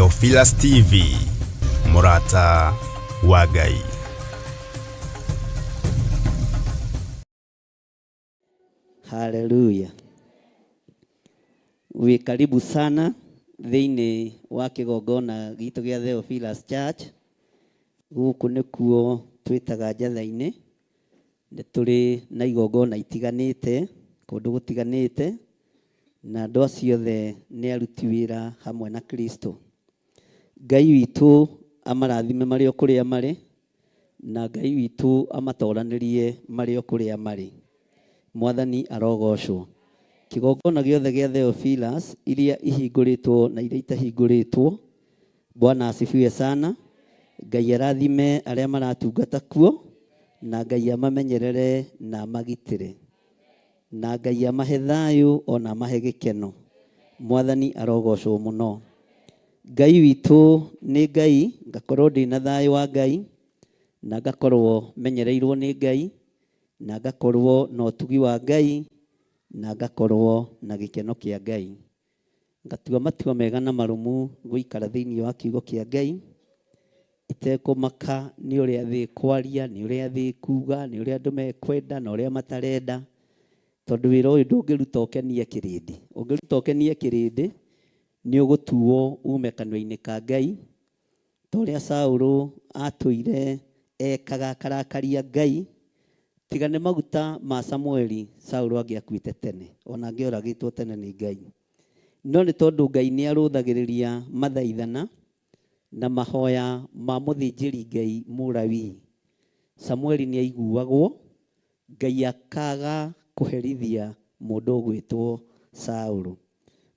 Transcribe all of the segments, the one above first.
Theophilus TV, mũrata wa Ngai. Haleluya. Wĩ karibu sana thĩinĩ wa kĩgongona gitũ gĩa Theophilus Church. Gũkũ nĩkuo twĩtaga njatha-inĩ. Nĩ tũrĩ na igongona itiganĩte kũndũ gũtiganĩte, na andũ acio othe nĩ aruti wĩra hamwe na Kristo. Ngai witũ amarathime marĩ o kũrĩa marĩ, na Ngai witũ amatoranĩrie marĩ o kũrĩa marĩ. Mwathani arogocwo. Kĩgongona gĩothe gĩa Theophilus iria ihingũrĩtwo na iria itahingũrĩtwo, Bwana asifiwe sana. Ngai arathime arĩa maratungata kuo, na Ngai amamenyerere na amagitĩre. Na Ngai amahe thayũ o na amahe gĩkeno. Mwathani arogocwo mũno. Ngai witũ nĩ Ngai, ngakorwo ndĩna thayũ wa Ngai, na ngakorwo menyereirwo nĩ Ngai, na ngakorwo na ũtugi wa Ngai, na ngakorwo na gĩkeno kĩa Ngai. Ngatua matua mega na marũmu gũikara thĩinĩ wa kiugo kĩa Ngai, itekũmaka nĩ ũrĩa thĩ ĩkwaria, nĩ ũrĩa thĩ ĩkuga, nĩ ũrĩa andũ mekwenda na ũrĩa matarenda, tondũ wĩra ũyũ ndũngĩruta ũkenie kĩrĩndĩ. Ũngĩruta ũkenie kĩrĩndĩ, nĩ ũgũtuo ume kanua-inĩ ka Ngai, ta ũrĩa Saũlũ atũire ekaga akarakaria Ngai, tiga nĩ maguta ma Samueli, Saũlũ angĩakuĩte tene, ona angĩoragĩtwo tene nĩ Ngai. No nĩ tondũ Ngai nĩ arũthagĩrĩria mathaithana na mahoya ma mũthĩnjĩri Ngai Mũlawii, Samueli nĩ aiguagwo, Ngai akaga kũherithia mũndũ ũgwĩtwo Saũlũ.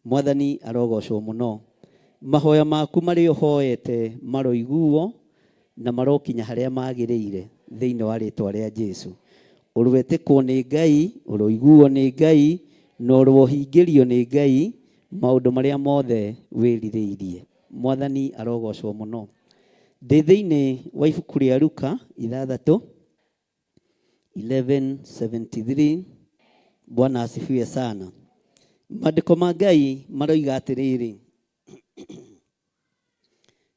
Mwathani arogocwo mũno. Mahoya maku marĩa ũhoete maroiguo na marokinya harĩa magĩrĩire thĩinĩ wa rĩtwa rĩa Jesu. Ũroetĩkwo nĩ Ngai, ũroiguo nĩ Ngai, na ũrohingĩrio nĩ Ngai maũndũ marĩa mothe wĩrirĩirie. Mwathani arogocwo mũno. Ndĩ thĩinĩ wa ibuku rĩa Luka ithathatũ 1173. Bwana asifiwe sana. Maandĩko ma Ngai maroiga atĩrĩrĩ,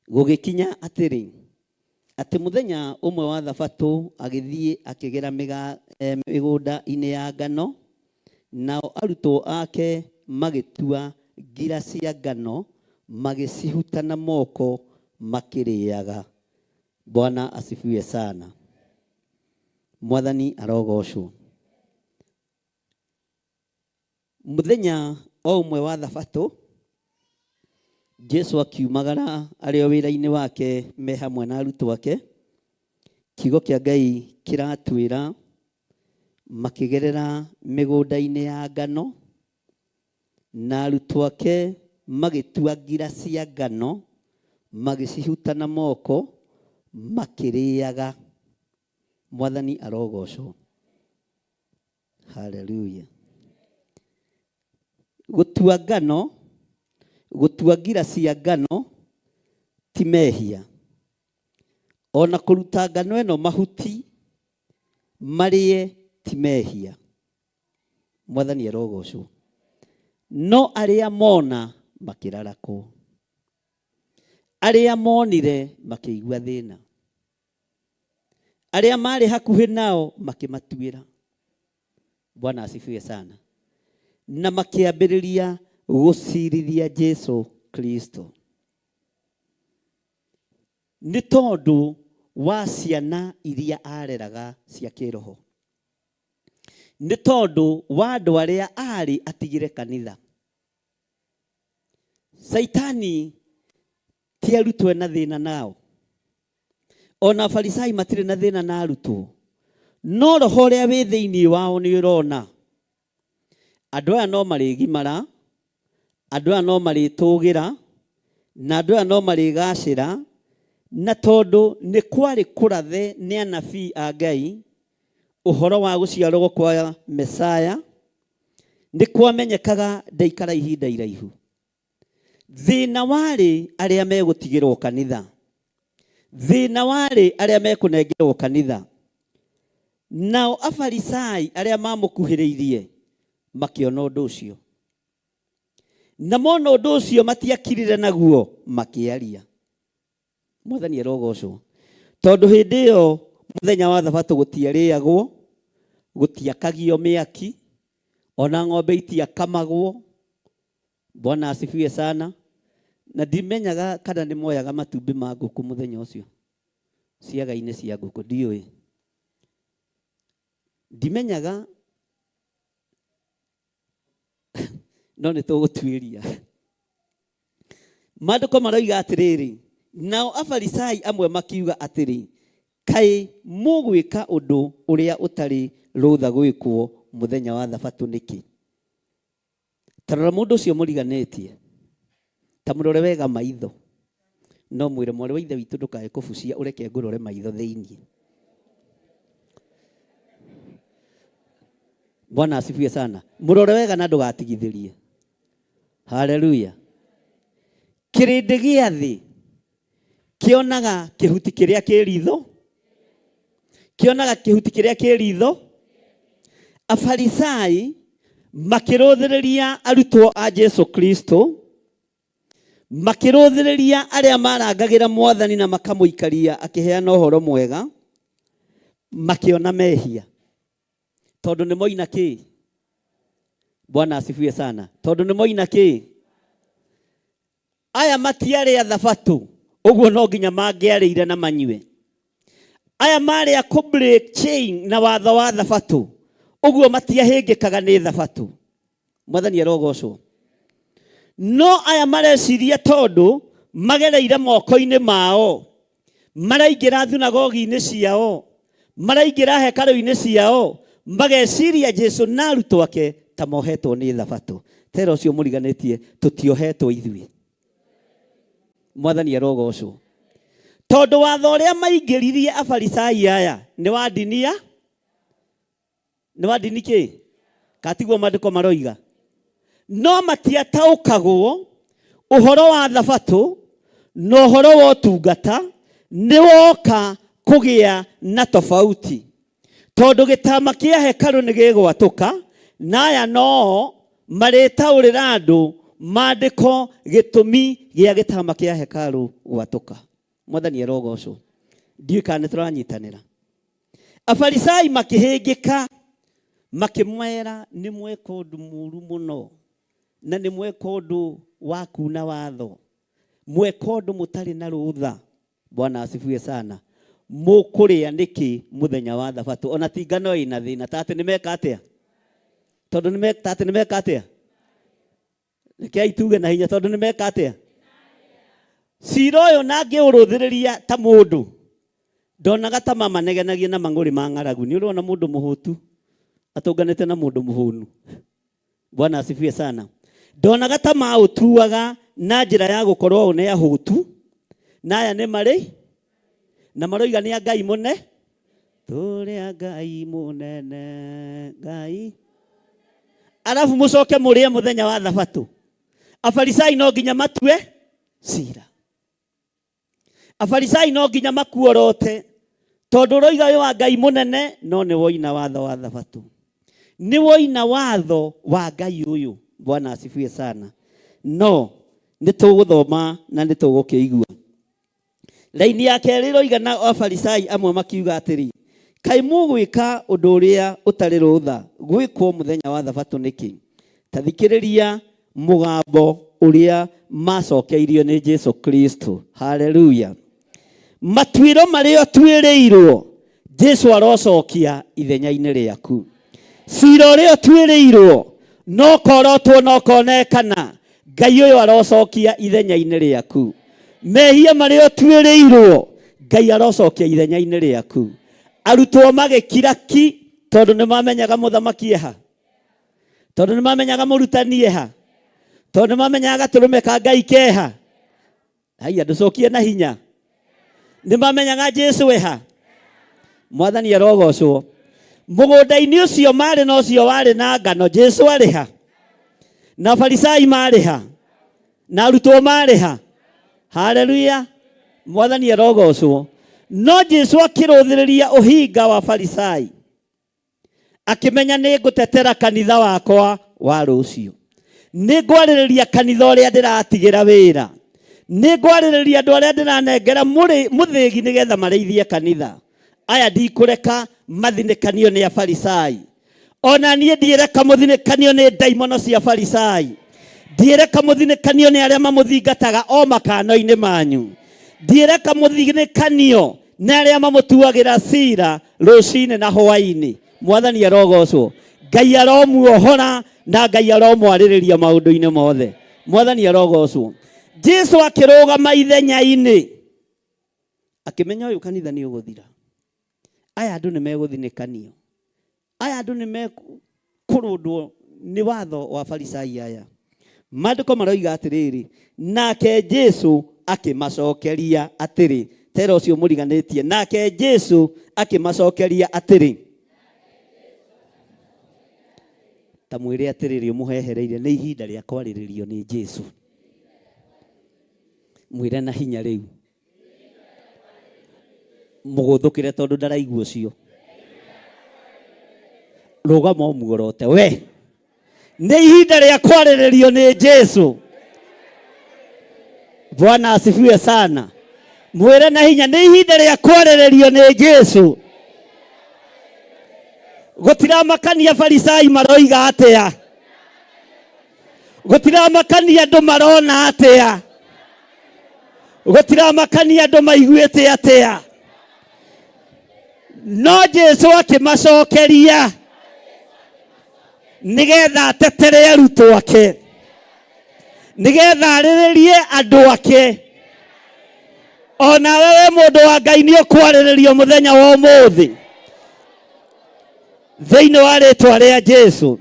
gũgĩkinya atĩrĩ, atĩ mũthenya ũmwe wa thabatũ agĩthiĩ akĩgera mĩgũnda-inĩ ya ngano, nao arutwo ake magĩtua ngira cia ngano, magĩcihuta na moko makĩrĩaga. Bwana asifiwe sana. Mwathani arogocwo. Mũthenya o ũmwe wa thabatũ, Jesu akiumagara arĩ o wĩra-inĩ wake me hamwe na arutwo ake. Kiugo kĩa Ngai kĩratwĩra makĩgerera mĩgũnda-inĩ ya ngano, na arutwo ake magĩtua ngira cia ngano, magĩcihuta na moko, makĩrĩaga. Mwathani arogocwo. Haleluya. Gũtua ngano, gũtua ngira cia ngano ti mehia. Ona kũruta ngano ĩno mahuti marĩe ti mehia. Mwathani arogocwo. No arĩa mona makĩrarakwo. Arĩa monire makĩigua thĩna. Arĩa maarĩ hakuhĩ nao makĩmatuĩra. Bwana asifiwe sana. Na makĩambĩrĩria gũcirithia Jesu Kristo nĩ tondũ wa ciana iria areraga cia kĩroho, nĩ tondũ wa andũ arĩa aarĩ atigĩre kanitha. Caitani ti arutwo ena thĩna nao, ona Afarisai matirĩ na thĩna na arutwo, no roho ũrĩa wĩ thĩinĩ wao nĩ ũrona andũ aya no marĩgimara, andũ aya no marĩtũgĩra, na andũ aya no marĩgacĩra, na tondũ nĩ kwarĩ kũrathe nĩ anabii a Ngai ũhoro wa gũciarwo kwa Mesaya, nĩ kwamenyekaga ndaikara ihinda iraihu. Thĩna warĩ arĩa megũtigĩrwo kanitha, thĩna warĩ arĩa mekũnengerwo kanitha. Nao Afarisai arĩa mamũkuhĩrĩirie makĩona ũndũ ũcio. Na mona ũndũ ũcio matiakirire naguo makĩaria. Mwathani arogocwo. Tondũ hĩndĩ ĩyo mũthenya wa thabatũ gũtiarĩagwo, gũtiakagio mĩaki, ona ng'ombe itiakamagwo. Bwana asifiwe sana. Na ndimenyaga kana nĩ moyaga matumbĩ ma ngũkũ mũthenya ũcio ciaga-inĩ cia ngũkũ, ndiũĩ. Ndimenyaga no nĩ tũgũtuĩria. Maandĩko maroiga atĩrĩrĩ, nao Afarisai amwe makiuga atĩrĩ, kaĩ mũgwĩka ũndũ ũrĩa ũtarĩ rũtha gwĩkwo mũthenya wa thabatũ nĩkĩ? Ta rora mũndũ ũcio mũriganĩtie, ta mũrore wega maitho, no mwĩre mwarĩ wa ithe witũ ndũkae kũbucia ũreke ngũrore maitho thĩinĩ. Bwana asifiwe sana. Mũrore wega na ndũgatigithĩrie. Haleluya. Kĩrĩndĩ gĩa thĩ kĩonaga kĩhuti kĩrĩa kĩ ritho, kĩonaga kĩhuti kĩrĩa kĩ ritho. Afarisai makĩrũthĩrĩria arutwo a Jesu Kristo, makĩrũthĩrĩria arĩa marangagĩra mwathani na makamũikaria akĩheana ũhoro mwega, makĩona mehia tondũ nĩ moina kĩ. Bwana asifiwe sana. Tondũ nĩ moina kĩ. Aya matiarĩ a thabatũ, ũguo no nginya mangĩarĩire na manyue. Aya marĩ a kũ break chain na watho wa thabatũ, ũguo matiahĩngĩkaga nĩ thabatũ. Mwathani arogocwo. No aya mareciria tondũ magereire moko-inĩ mao, maraingĩra thunagogi-inĩ ciao, maraingĩra hekarũ-inĩ ciao, mageciria Jesu na arutwo ake ta mohetwo nĩ thabatũ. Tera ũcio mũriganĩtie, tũtiohetwo ithuĩ. Mwathani arogocwo. Tondũ watho ũrĩa maingĩririe Afarisai aya nĩ wa ndini ya nĩ wa ndini kĩ katiguo maandĩko maroiga. No matiataũkagwo ũhoro wa thabatũ na ũhoro wa ũtungata nĩ woka kũgĩa na tofauti, tondũ gĩtama kĩa hekarũ nĩ gĩgwatũka na aya noo marĩtaũrĩra andũ maandĩko gĩtũmi gĩa gĩtama kĩa hekarũ gwatũka. Mwathani arogocwo. Ndiũĩ kana nĩ tũranyitanĩra. Afarisai makĩhĩngĩka, makĩmwĩra nĩ mweka ũndũ mũru mũno, na nĩ mweka ũndũ wa kuna watho, mweka ũndũ mũtarĩ na rũtha. Bwana asifiwe sana. Mũkũrĩa nĩkĩ mũthenya wa thabatũ? Ona ti ngano ĩna thĩna, ta atĩ nĩ meka atĩa? Tondũ nĩ ta atĩ nĩ meka atĩa? Rekei tuge na hinya, tondũ nĩ meka atĩa? Cira ũyũ na ngĩũrũthĩrĩria ta mũndũ, ndonaga ta mamanegenagia na mang'ũrĩ ma ng'aragu. Nĩ ũrona mũndũ mũhũtu atũnganĩte na mũndũ mũhũnu. Bwana asifiwe sana. Ndonaga ta maũtuaga na njĩra ya gũkorwo o nĩ ahũtu, na aya nĩ marĩ na maroiga nĩ a Ngai mũne, tũrĩ a Ngai mũnene, Ngai. Arabu mũcoke mũrĩe mũthenya wa thabatũ. Afarisai no nginya matue cira. Afarisai no nginya makuorote, tondũ ũroiga wĩ wa Ngai mũnene, no nĩ woina watho wa thabatũ, nĩ woina watho wa Ngai ũyũ. Bwana asifiwe sana. No nĩ tũgũthoma na nĩ tũgũkĩigua. Raini ya kerĩ ĩroiga, na Afarisai amwe makiuga atĩrĩ, kaĩ mũgwĩka ũndũ ũrĩa ũtarĩ rũtha gwĩkwo mũthenya wa thabatũ nĩkĩ? Ta thikĩrĩria mũgambo ũrĩa macokeirio nĩ Jesu Kristo. Haleluya. Matuĩro marĩa ũtuĩrĩirwo, Jesu arocokia ithenya-inĩ rĩaku. Cira ũrĩa ũtuĩrĩirwo no korotwo no konekana, Ngai ũyũ arocokia ithenya-inĩ rĩaku. Mehia marĩa ũtuĩrĩirwo, Ngai arocokia ithenya-inĩ rĩaku. Arutwo magĩkira ki, tondũ nĩ mamenyaga mũthamaki eha, tondũ nĩ mamenyaga mũrutani eha, tondũ nĩ mamenyaga gatũrũme ka Ngai keha. Haiya, ndũcokie na hinya. Nĩ mamenyaga Jesu eha. Mwathani arogocwo. Mũgũnda-inĩ ũcio marĩ na ũcio warĩ na ngano, Jesu arĩ ha? Na Farisai marĩ ha? Na arutwo marĩ ha? Haleluya. Mwathani arogocwo. No Jesu akĩrũthĩrĩria ũhinga wa Farisai, akĩmenya nĩ ngũtetera kanitha wakwa wa rũciũ. Nĩ ngwarĩrĩria kanitha ũrĩa ndĩratigĩra wĩra. Nĩ ngwarĩrĩria andũ arĩa ndĩranengera mũthĩgi nĩgetha marĩithie kanitha. Aya ndikũreka mathinĩkanio nĩ Afarisai. Ona niĩ ndiĩreka mũthinĩkanio nĩ ndaimono cia Farisai. Ndiĩreka mũthinĩkanio nĩ arĩa mamũthingataga o makano-inĩ manyu. Ndiĩreka mũthinĩkanio nĩ arĩa mamũtuagĩra cira rũcinĩ na hwaĩ-inĩ. Mwathani arogocwo. Ngai aromuohora na Ngai aromwarĩrĩria maũndũ-inĩ mothe. Mwathani arogocwo. Jesu akĩrũgama ithenya-inĩ akĩmenya ũyũ kanitha nĩ ũgũthira. Aya andũ nĩ megũthinĩkanio. Aya andũ nĩ mekũrũndwo nĩ watho wa Farisai aya. Maandĩko maroiga atĩrĩrĩ, nake Jesu akĩmacokeria atĩrĩ, tera ũcio mũriganĩtie, nake Jesu akĩmacokeria atĩrĩ, ta mwĩre atĩrĩrĩ ũmũhehereire nĩ ihinda rĩa kwarĩrĩrio nĩ Jesu. Mwĩre na hinya rĩu. Mũgũthũkĩre tondũ ndaraigua ũcio. Rũgama ũmuorote we. Nĩ ihinda rĩa kwarĩrĩrio nĩ Jesu. Bwana asifiwe sana. Mwĩre na hinya nĩ ihinda rĩa kwarĩrĩrio nĩ Jesu. Gũtiramakania Farisai maroiga atĩa. Gũtiramakania andũ marona atĩa. Gũtiramakania andũ maiguĩte atĩa. No Jesu akĩmacokeria nĩgetha atetere arutwo ake, nĩgetha arĩrĩrie andũ ake. Onawe we mũndũ wa Ngai nĩ ũkwarĩrĩrio mũthenya wa ũmũthĩ thĩinĩ wa rĩtwa rĩa Jesu.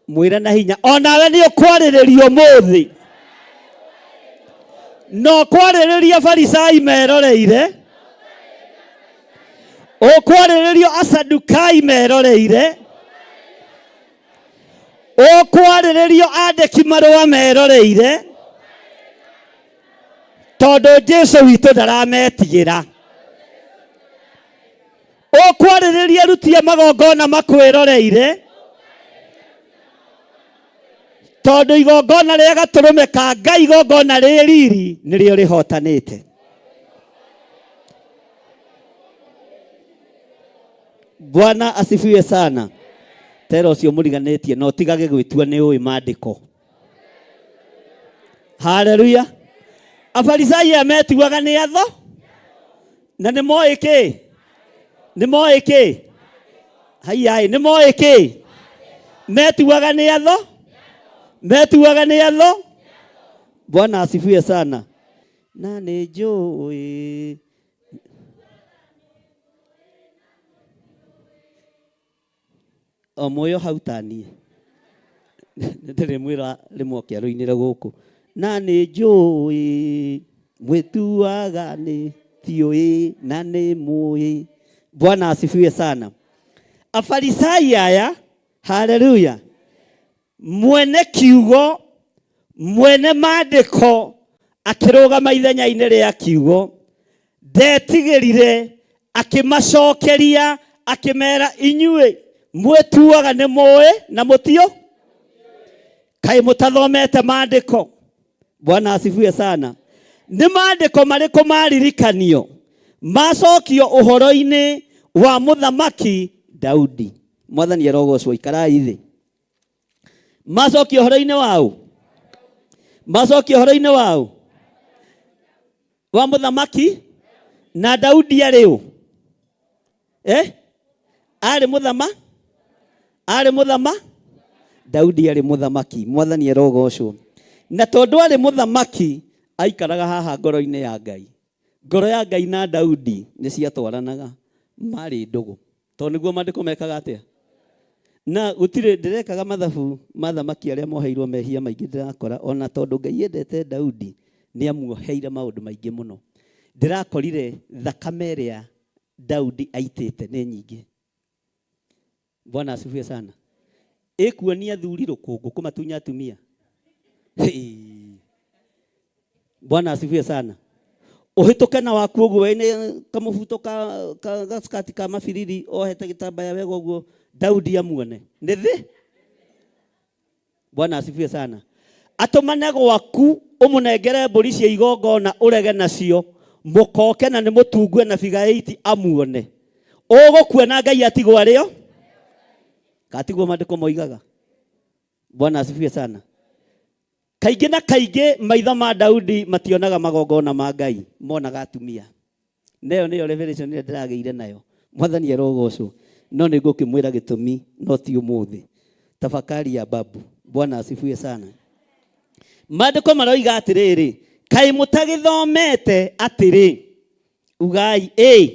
Mwĩre na hinya, onawe nĩ ũkwarĩrĩrio ũmũthĩ. No kwarĩrĩria Farisai meroreire, ũkwarĩrĩrio Asadukai meroreire, ũkwarĩrĩrio andĩki marũa meroreire, tondũ Jesu witũ ndarametigĩra. Ũkwarĩrĩria aruti a magongona makwĩroreire, tondũ igongona rĩa gatũrũme ka Ngai, igongona rĩ riri, nĩrĩo rĩhotanĩte. Bwana asifiwe sana. Tera ũcio mũriganĩtie na ũtigage gwĩtua nĩ ũĩ maandĩko. Haleluya. Afarisai aya metuaga nĩ atho na nĩ moĩ kĩ? Nĩ moĩ kĩ? Haiyaĩ, nĩ moĩ kĩ? Metuaga nĩ atho? Metuaga nĩ atho? Bwana asifiwe sana. Na nĩ njũĩ o muoyo hau taniĩ nĩndĩrĩmwĩra rĩmwe oke arũinĩre gũkũ. Na nĩ njũĩ mwĩtuaga nĩ tiũĩ na nĩ mũĩ. Bwana asifiwe sana. Afarisai aya, haleluya, mwene kiugo, mwene maandĩko akĩrũgama ithenya-inĩ rĩa kiugo, ndetigĩrire, akĩmacokeria akĩmera, inyuĩ mwĩtuaga nĩ mũĩ na mũtio, kaĩ mũtathomete maandĩko. Bwana asifiwe sana. Nĩ maandĩko marĩkũ maririkanio macokio ũhoro-inĩ wa mũthamaki Daudi? Mwathani arogocwo. Ikarai thĩ. Macokio ũhoro-inĩ waũ? Macokio ũhoro-inĩ waũ? Wa mũthamaki na Daudi arĩ ũ? Arĩ mũthama? Arĩ mũthama? Daudi arĩ mũthamaki. Mwathani arogocwo. Na tondũ arĩ mũthamaki, aikaraga haha ngoro-inĩ ya Ngai. Ngoro ya Ngai na Daudi nĩ ciatwaranaga, marĩ ndũgũ. Tondũ nĩguo maandĩko mekaga atĩa? Na gũtirĩ ndĩrekaga mathabu ma thamaki arĩa moheirwo mehia maingĩ ndĩrakora, ona tondũ Ngai endete Daudi nĩ amuoheire maũndũ maingĩ mũno. Ndĩrakorire thakame ĩrĩa Daudi aitĩte nĩ nyingĩ. Bwana asifiwe sana. Ĩkuonia athuri rũkũngũ kũmatunya atumia. Hey. Bwana asifiwe sana. Ũhĩtũke na waku ũguo wĩna kamũbuto ka gaskati ka mabiriri ohete gĩtambaya wega ũguo Daudi amuone. Nĩ thĩ? Bwana asifiwe sana. Atũmane gwaku ũmũnengere mbũri cia igongona ũrege nacio mũkoke na nĩ mũtungue na figa 8 amuone. Ũgũkua na Ngai atigwo arĩo katiguo maandĩko moigaga. Bwana asifiwe sana. Kaingĩ na kaingĩ maitho ma Daudi mationaga magongona ma Ngai, monaga atumia. Neyo nĩyo revelation ĩrĩa ndĩragĩire nayo. Mwathani arogocwo. No nĩ ngũkĩmwĩra gĩtũmi no ti ũmũthĩ. Tafakari ya babu. Bwana asifiwe sana. Maandĩko maroiga atĩrĩrĩ, kaĩ mũtagĩthomete atĩrĩ, ugai ĩ,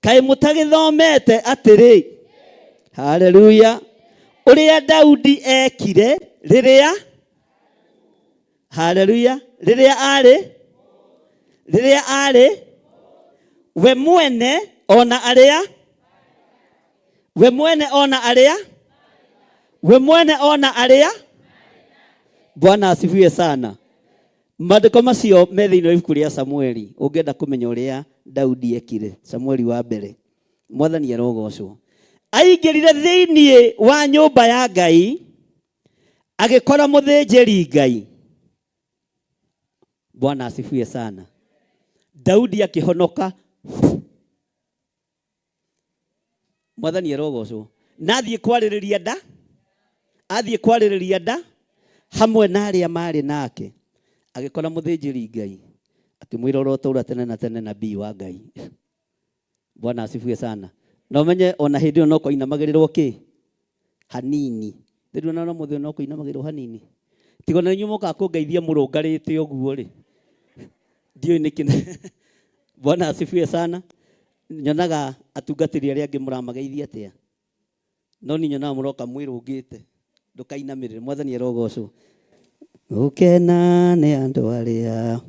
kaĩ mũtagĩthomete atĩrĩ, haleluya, ũrĩa Daudi ekire rĩrĩa, haleluya, rĩrĩa arĩ, rĩrĩa arĩ we mwene ona arĩa, we mwene ona arĩa, we mwene ona arĩa. Bwana asifiwe sana. Maandĩko macio me thĩinĩ wa ibuku rĩa Samueli, ũngĩenda kũmenya ũrĩa Daudi ekire, Samueli wa mbere. Mwathani arogocwo. Aingĩrire thĩinĩ wa nyũmba ya Ngai, agĩkora mũthĩnjĩri Ngai. Bwana asifiwe sana. Daudi akĩhonoka. Mwathani arogocwo. Na athiĩ kwarĩrĩria nda, athiĩ kwarĩrĩria nda hamwe na arĩa marĩ nake, agĩkora mũthĩnjĩri Ngai, akĩmwĩra ũrotũra tene na tene nabii wa Ngai. Bwana asifiwe sana. Na ũmenye ona hĩndĩ ĩyo no kwainamagĩrĩrwo kĩ hanini. Rĩu ona no mũthĩ no kũinamagĩrĩrwo hanini. Tiga ona inyuĩ mũkaga kũngeithia mũrũngarĩte ũguo rĩ, ndiũĩ nĩkĩ. Bwana asifiwe sana. Nyonaga atungatĩri arĩa angĩ mũramageithia atĩa, no niĩ nyonaga mũroka mwĩrũngĩte. Ndũkainamĩrĩre. Mwathani arogocwo. Gũkena nĩ andũ arĩa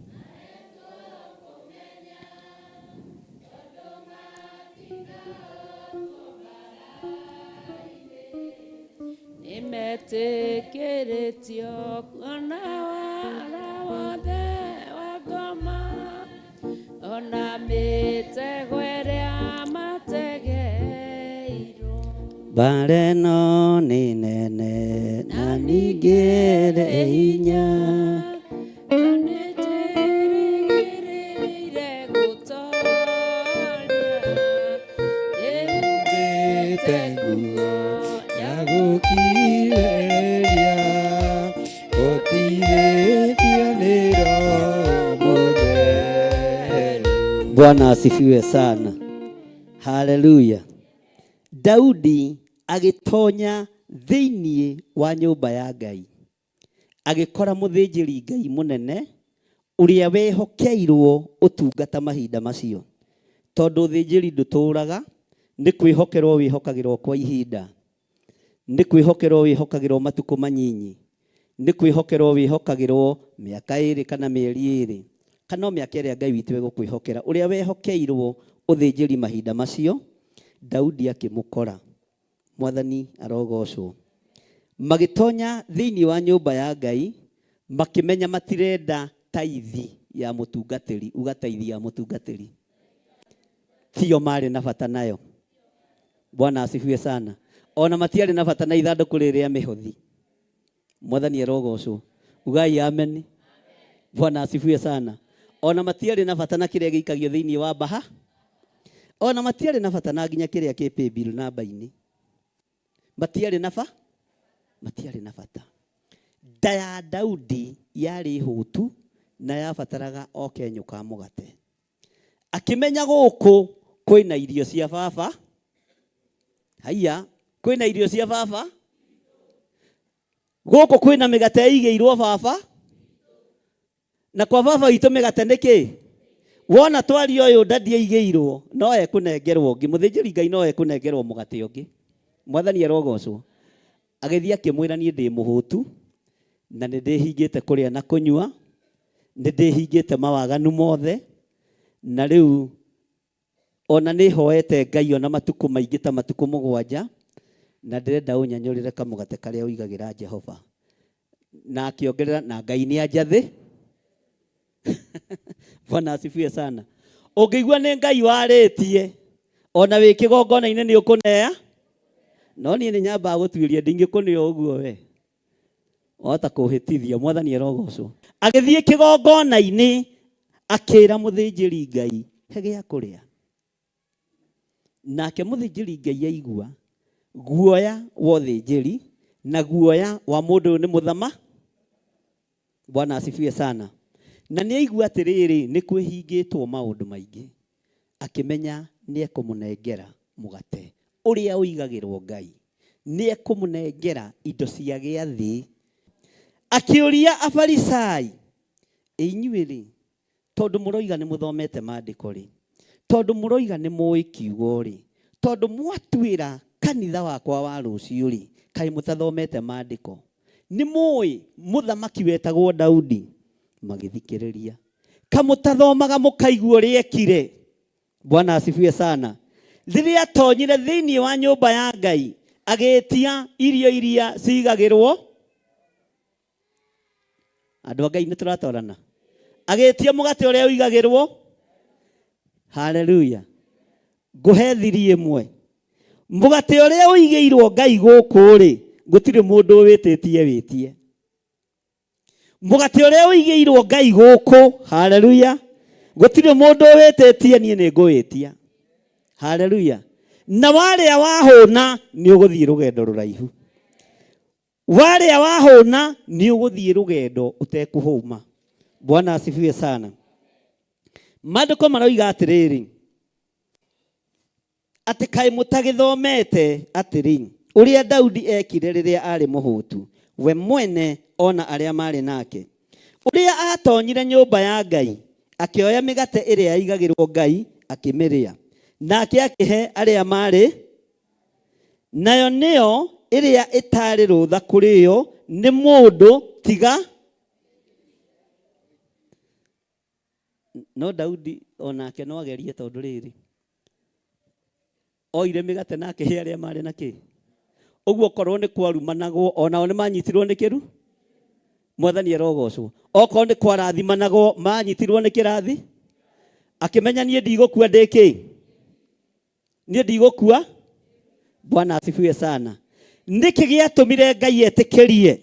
Nĩmetĩkĩrĩtio kuona wara wothe wa ngoma, ona mĩtego ĩrĩa mategeirwo. Mbara ĩno nĩ nene na ningĩ ĩrĩ hinya, na nĩnjĩrĩgĩrĩire gũtooria. Ndĩhumbĩte nguo ya gũkirĩrĩria, gũtirĩtio nĩ Roho Mũtheru. Bwana asifiwe sana. Haleluya. Daudi agĩtonya thĩinĩ wa nyũmba ya Ngai, agĩkora mũthĩnjĩri Ngai mũnene ũrĩa wehokeirwo ũtungata mahinda macio. Tondũ ũthĩnjĩri ndũtũraga, nĩ kwĩhokerwo wĩhokagĩrwo kwa ihinda, nĩ kwĩhokerwo wĩhokagĩrwo matukũ manyinyi, nĩ kwĩhokerwo wĩhokagĩrwo mĩaka ĩrĩ kana mĩeri ĩrĩ, kana o mĩaka ĩrĩa Ngai witũ egũkwĩhokera. Ũrĩa wehokeirwo ũthĩnjĩri mahinda macio, Daudi akĩmũkora. Mwathani arogocwo. Magĩtonya thĩinĩ wa nyũmba ya Ngai, makĩmenya matirenda taithi ya mũtungatĩri. Uga taithi ya mũtungatĩri. Tio marĩ na bata nayo. Bwana asifiwe sana. Ona matiarĩ na bata na ithandũkũ rĩrĩ rĩa mĩhothi. Mwathani arogocwo. Ugai amen. Bwana asifiwe sana. Ona matiarĩ na bata na kĩrĩa gĩikagio thĩinĩ wa baha. Ona matiarĩ na bata na nginya kĩrĩa kĩ paybill namba-inĩ. Matiarĩ na ba? Matiarĩ na bata. Nda ya Daudi yarĩ hũtu na yabataraga o kenyũ ka mũgate. Akĩmenya gũkũ kwĩna irio cia baba. Haiya, kwĩna irio cia baba. Gũkũ kwĩna mĩgate ĩigĩirwo baba. Na kwa baba witũ mĩgate nĩ kĩ? Wona twaria ũyũ ndadi aigĩirwo, no ekũnengerwo ũngĩ. Mũthĩnjĩri Ngai no ekũnengerwo mũgate ũngĩ. Mwathani arogocwo. Agĩthiĩ akĩmwĩra niĩ ndĩ mũhũtu na nĩ ndĩhingĩte kũrĩa na kũnyua, nĩ ndĩhingĩte mawaganu mothe, na rĩu ona nĩ hoete Ngai ona matukũ maingĩ ta matukũ mũgwanja, na ndĩrenda ũnyanyũrĩre kamũgate karĩa ũigagĩra Jehova. Na akĩongerera na Ngai nĩ anjathĩ. Bwana asifiwe sana. Ũngĩigua nĩ Ngai warĩtie, ona wĩ kĩgongona-inĩ nĩ ũkũnea, no niĩ nĩ nyambaga gũtuĩria ndingĩkũnea ũguo we. Wahota kũhĩtithia mwathani arogocwo. Agĩthiĩ kĩgongona-inĩ akĩra mũthĩnjĩri Ngai he gĩa kũrĩa. Nake mũthĩnjĩri Ngai aigua guoya wa ũthĩnjĩri na guoya wa mũndũ ũyũ nĩ mũthama. Bwana asifiwe sana. Na nĩ aigua atĩrĩrĩ nĩ kwĩhingĩtwo maũndũ maingĩ, akĩmenya nĩ ekũmũnengera mũgate ũrĩa ũigagĩrwo Ngai, nĩ ekũmũnengera indo cia gĩathĩ. Akĩũria Afarisai, inyuĩ-rĩ, tondũ mũroiga nĩ mũthomete maandĩko-rĩ, tondũ mũroiga nĩ mũĩ kiugo-rĩ, tondũ mwatuĩra kanitha wakwa wa rũciũ-rĩ, kaĩ mũtathomete maandĩko? Nĩ mũĩ mũthamaki wetagwo Daudi? Magĩthikĩrĩria. Kamũtathomaga mũkaigua ũrĩa ekire. Bwana asifiwe sana. Rĩrĩa atonyire thĩinĩ wa nyũmba ya Ngai, agĩtia irio iria cigagĩrwo andũ a Ngai, nĩ tũratwarana. Agĩtia mũgate ũrĩa ũigagĩrwo. Haleluya. Ngũhe thiri ĩmwe. Mũgate ũrĩa ũigĩirwo Ngai gũkũ rĩ, gũtirĩ mũndũ wĩtĩtie wĩtie. Mũgate ũrĩa ũigĩirwo Ngai gũkũ, haleluya, gũtirĩ mũndũ wĩtĩtie, niĩ nĩ ngũwĩtia. Haleluya. Na warĩa wahũna nĩ ũgũthiĩ rũgendo rũraihu. Warĩa wahũna nĩ ũgũthiĩ rũgendo ũtekũhũma. Bwana asifiwe sana. Maandĩko maroiga atĩrĩrĩ, atĩ kaĩ mũtagĩthomete atĩrĩ, ũrĩa Daudi ekire rĩrĩa aarĩ mũhũtu, we mwene ona arĩa maarĩ nake, ũrĩa aatonyire nyũmba ya Ngai, akĩoya mĩgate ĩrĩa yaigagĩrwo Ngai, akĩmĩrĩa, nake akĩhe arĩa maarĩ nayo, nĩyo ĩrĩa ĩtaarĩ rũtha kũrĩo nĩ mũndũ tiga no. Daudi onake no agerie, tondũ rĩrĩ oire mĩgate na akĩhe arĩa marĩ na kĩ ũguo. Korwo nĩ kwarumanagwo, onao nĩ manyitirwo nĩ kĩru. Mwathani arogocwo. Okorwo nĩ kwarathimanagwo, manyitirwo nĩ kĩrathi. Akĩmenya niĩ ndigũkua ndĩ kĩ, niĩ ndigũkua. Bwana asifiwe sana. Nĩkĩ gĩatũmire Ngai etĩkĩrie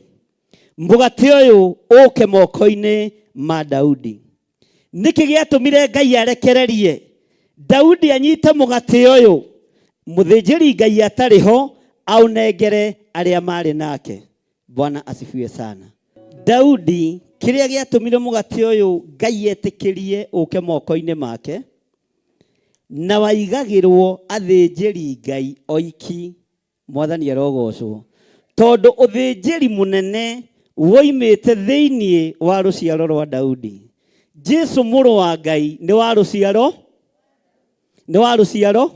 mũgate ũyũ ũke moko-inĩ ma Daudi? Nĩkĩ gĩatũmire Ngai arekererie Daudi anyite mũgate ũyũ, mũthĩnjĩri Ngai atarĩ ho, aũnengere arĩa marĩ nake? Bwana asifiwe sana. Daudi, kĩrĩa gĩatũmire mũgate ũyũ Ngai etĩkĩrie ũke moko-inĩ make na waigagĩrwo athĩnjĩri Ngai oiki, mwathani arogocwo, tondũ ũthĩnjĩri mũnene woimĩte thĩinĩ wa rũciaro rwa Daudi. Jesu mũrũ wa Ngai nĩ wa rũciaro, nĩ wa rũciaro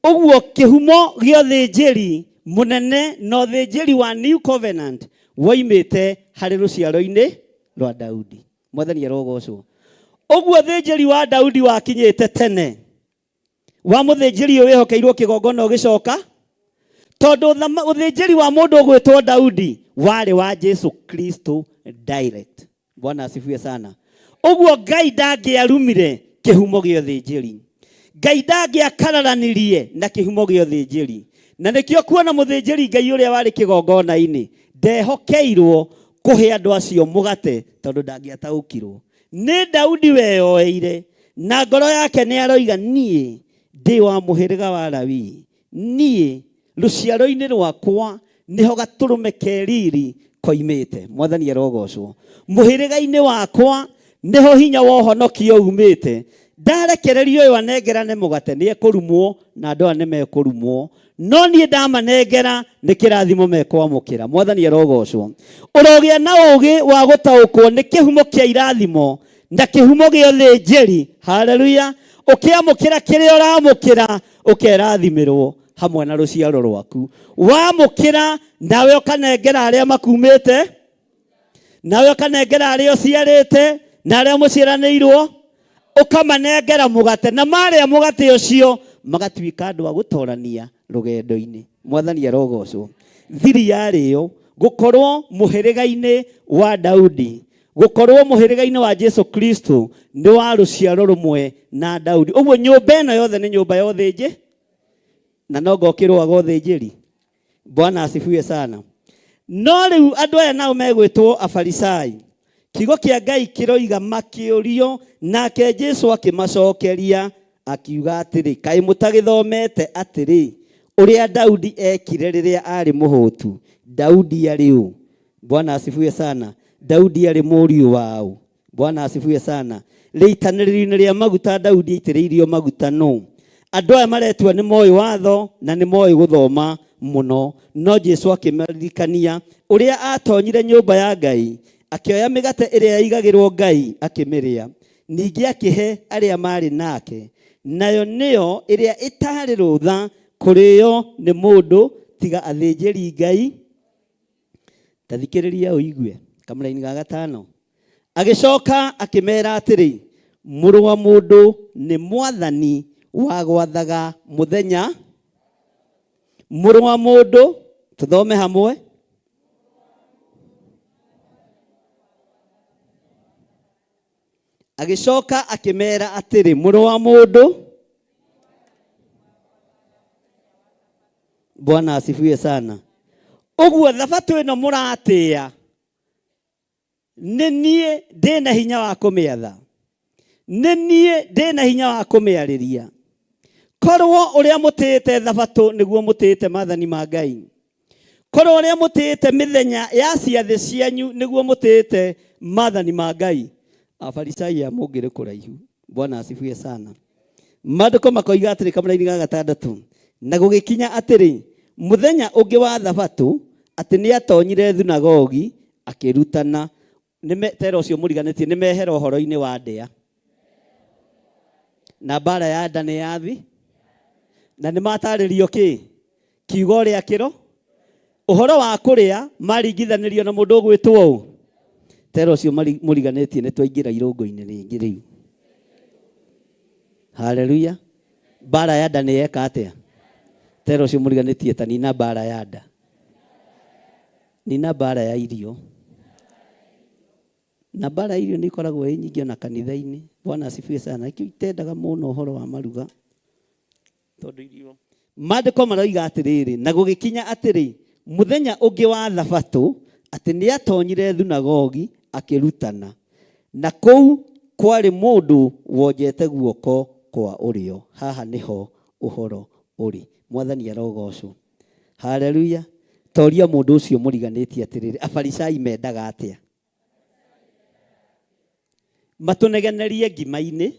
ũguo. Kĩhumo gĩa ũthĩnjĩri mũnene na ũthĩnjĩri wa New Covenant woimĩte harĩ rũciaro-inĩ rwa Daudi. Mwathani arogocwo. Ũguo ũthĩnjĩri wa Daudi wakinyĩte tene wa mũthĩnjĩri ũyũ wĩhokeirwo kĩgongona ũgĩcoka, tondũ ũthĩnjĩri wa mũndũ ũgwĩtwo Daudi warĩ wa Jesu Kristo direct. Bwana asifiwe sana. Ũguo Ngai ndangĩarumire kĩhumo gĩa ũthĩnjĩri, Ngai ndangĩakararanirie na kĩhumo gĩa ũthĩnjĩri. Na nĩkĩo kuona mũthĩnjĩri Ngai ũrĩa warĩ kĩgongona-inĩ ndehokeirwo kũhe andũ acio mũgate, tondũ ndangĩataũkirwo nĩ Daudi weyoeire na ngoro yake. Nĩ aroiga, niĩ ndĩ wa mũhĩrĩga wa Lawi, niĩ rũciaro-inĩ rwakwa nĩho gatũrũme ke riri koimĩte. Mwathani arogocwo. Mũhĩrĩga-inĩ wakwa nĩho hinya wa ũhonokio umĩte. Ndarekererio ũyũ anengerane mũgate, nĩ ekũrumwo na andũ aya nĩ mekũrumwo, no niĩ ndamanengera nĩ kĩrathimo mekwamũkĩra. Mwathani arogocwo. Ũrogĩa na ũũgĩ wa gũtaũkwo nĩ kĩhumo kĩa irathimo na kĩhumo gĩa ũthĩnjĩri. Haleluya. Ũkĩamũkĩra kĩrĩa ũramũkĩra, ũkerathimĩrwo hamwe na rũciaro rwaku. Wamũkĩra, nawe ũkanengera arĩa makumĩte, nawe ũkanengera arĩa ũciarĩte na arĩa mũciaranĩirwo, ũkamanengera mũgate, na marĩa mũgate ũcio magatuĩka andũ a gũtorania rũgendo-inĩ. Mwathani arogocwo. Thiri yarĩyo gũkorwo mũhĩrĩga-inĩ wa Daudi, gũkorwo mũhĩrĩga-inĩ wa Jesu Kristo, nĩ wa rũciaro rũmwe na Daudi. Ũguo nyũmba ĩno yothe nĩ nyũmba ya ũthĩnjĩ na no ngokĩrũaga ũthĩnjĩri. Bwana asifiwe sana. No rĩu andũ aya nao megwĩtwo Afarisai. Kiugo kĩa Ngai kĩroiga makĩũrio, nake Jesu akĩmacokeria akiuga atĩrĩ, kaĩ mũtagĩthomete atĩrĩ ũrĩa Daudi ekire rĩrĩa arĩ mũhũtu? Daudi arĩ ũ? Bwana asifiwe sana. Daudi arĩ mũriũ waũ? Bwana asifiwe sana. Rĩitanĩrĩrio-inĩ rĩa maguta Daudi aitĩrĩirio maguta nũ? Andũ aya maretua nĩ moĩ watho na nĩ moĩ gũthoma mũno, no Jesu akĩmaririkania ũrĩa atonyire nyũmba ya Ngai, akĩoya mĩgate ĩrĩa yaigagĩrwo Ngai akĩmĩrĩa, ningĩ akĩhe arĩa marĩ nake, nayo nĩyo ĩrĩa ĩtarĩ rũtha kũrĩo nĩ mũndũ tiga athĩnjĩri Ngai. Ta thikĩrĩria ũigue kamũraini ga gatano. Agĩcoka akĩmera atĩrĩ, mũrũ wa mũndũ nĩ mwathani wa gwathaga mũthenya. Mũrũ wa mũndũ, tũthome hamwe. Agĩcoka akĩmera atĩrĩ, mũrũ wa mũndũ. Bwana asifiwe sana. Ũguo thabatũ ĩno mũratĩĩa, nĩ niĩ ndĩna hinya wa kũmĩatha, nĩ niĩ ndĩna hinya wa kũmĩarĩria. Korwo ũrĩa mũtĩĩte thabatũ nĩguo mũtĩĩte maathani ma Ngai, korwo ũrĩa mũtĩĩte mĩthenya ya ciathĩ cianyu nĩguo mũtĩĩte maathani ma Ngai. Afarisai aya mũngĩrĩ kũraihu. Bwana asifiwe sana. Maandĩko makoiga atĩrĩ kamũraini ga gatandatũ, na gũgĩkinya atĩrĩ, mũthenya ũngĩ wa thabatũ, atĩ nĩatonyire thunagogi akĩrutana. Tera ũcio mũriganĩtie nĩ mehera ũhoro-inĩ wa ndĩa na mbara ya nda nĩ yathi, na nĩ matarĩrio kĩ kiugo ũrĩa kĩro ũhoro wa kũrĩa maringithanĩrio na mũndũ ũgwĩtwo ũ. Tera ũcio mũriganĩtie nĩ twaingĩra irũngo-inĩ rĩngĩ rĩu. Haleluya. Mbara ya nda nĩ yeka atĩa? Tera ũcio mũriganĩtie ta nina mbara ya nda, nina mbara ya irio. Na mbara ya irio nĩ ikoragwo ĩ nyingĩ ona kanitha-inĩ. Bwana asifiwe sana. Nĩkĩo itendaga mũno ũhoro wa maruga, tondũ irio. Maandĩko maroiga atĩrĩrĩ, na gũgĩkinya atĩrĩ, mũthenya ũngĩ wa thabatũ, atĩ nĩatonyire thunagogi akĩrutana, na kũu kwarĩ mũndũ wonjete guoko kwa ũrĩo. Haha nĩho ũhoro ũrĩ. Mwathani arogocwo. Haleluya. Toria mũndũ ũcio mũriganĩtie atĩrĩrĩ, Afarisai mendaga atĩa? Matũnegenerie ngima-inĩ,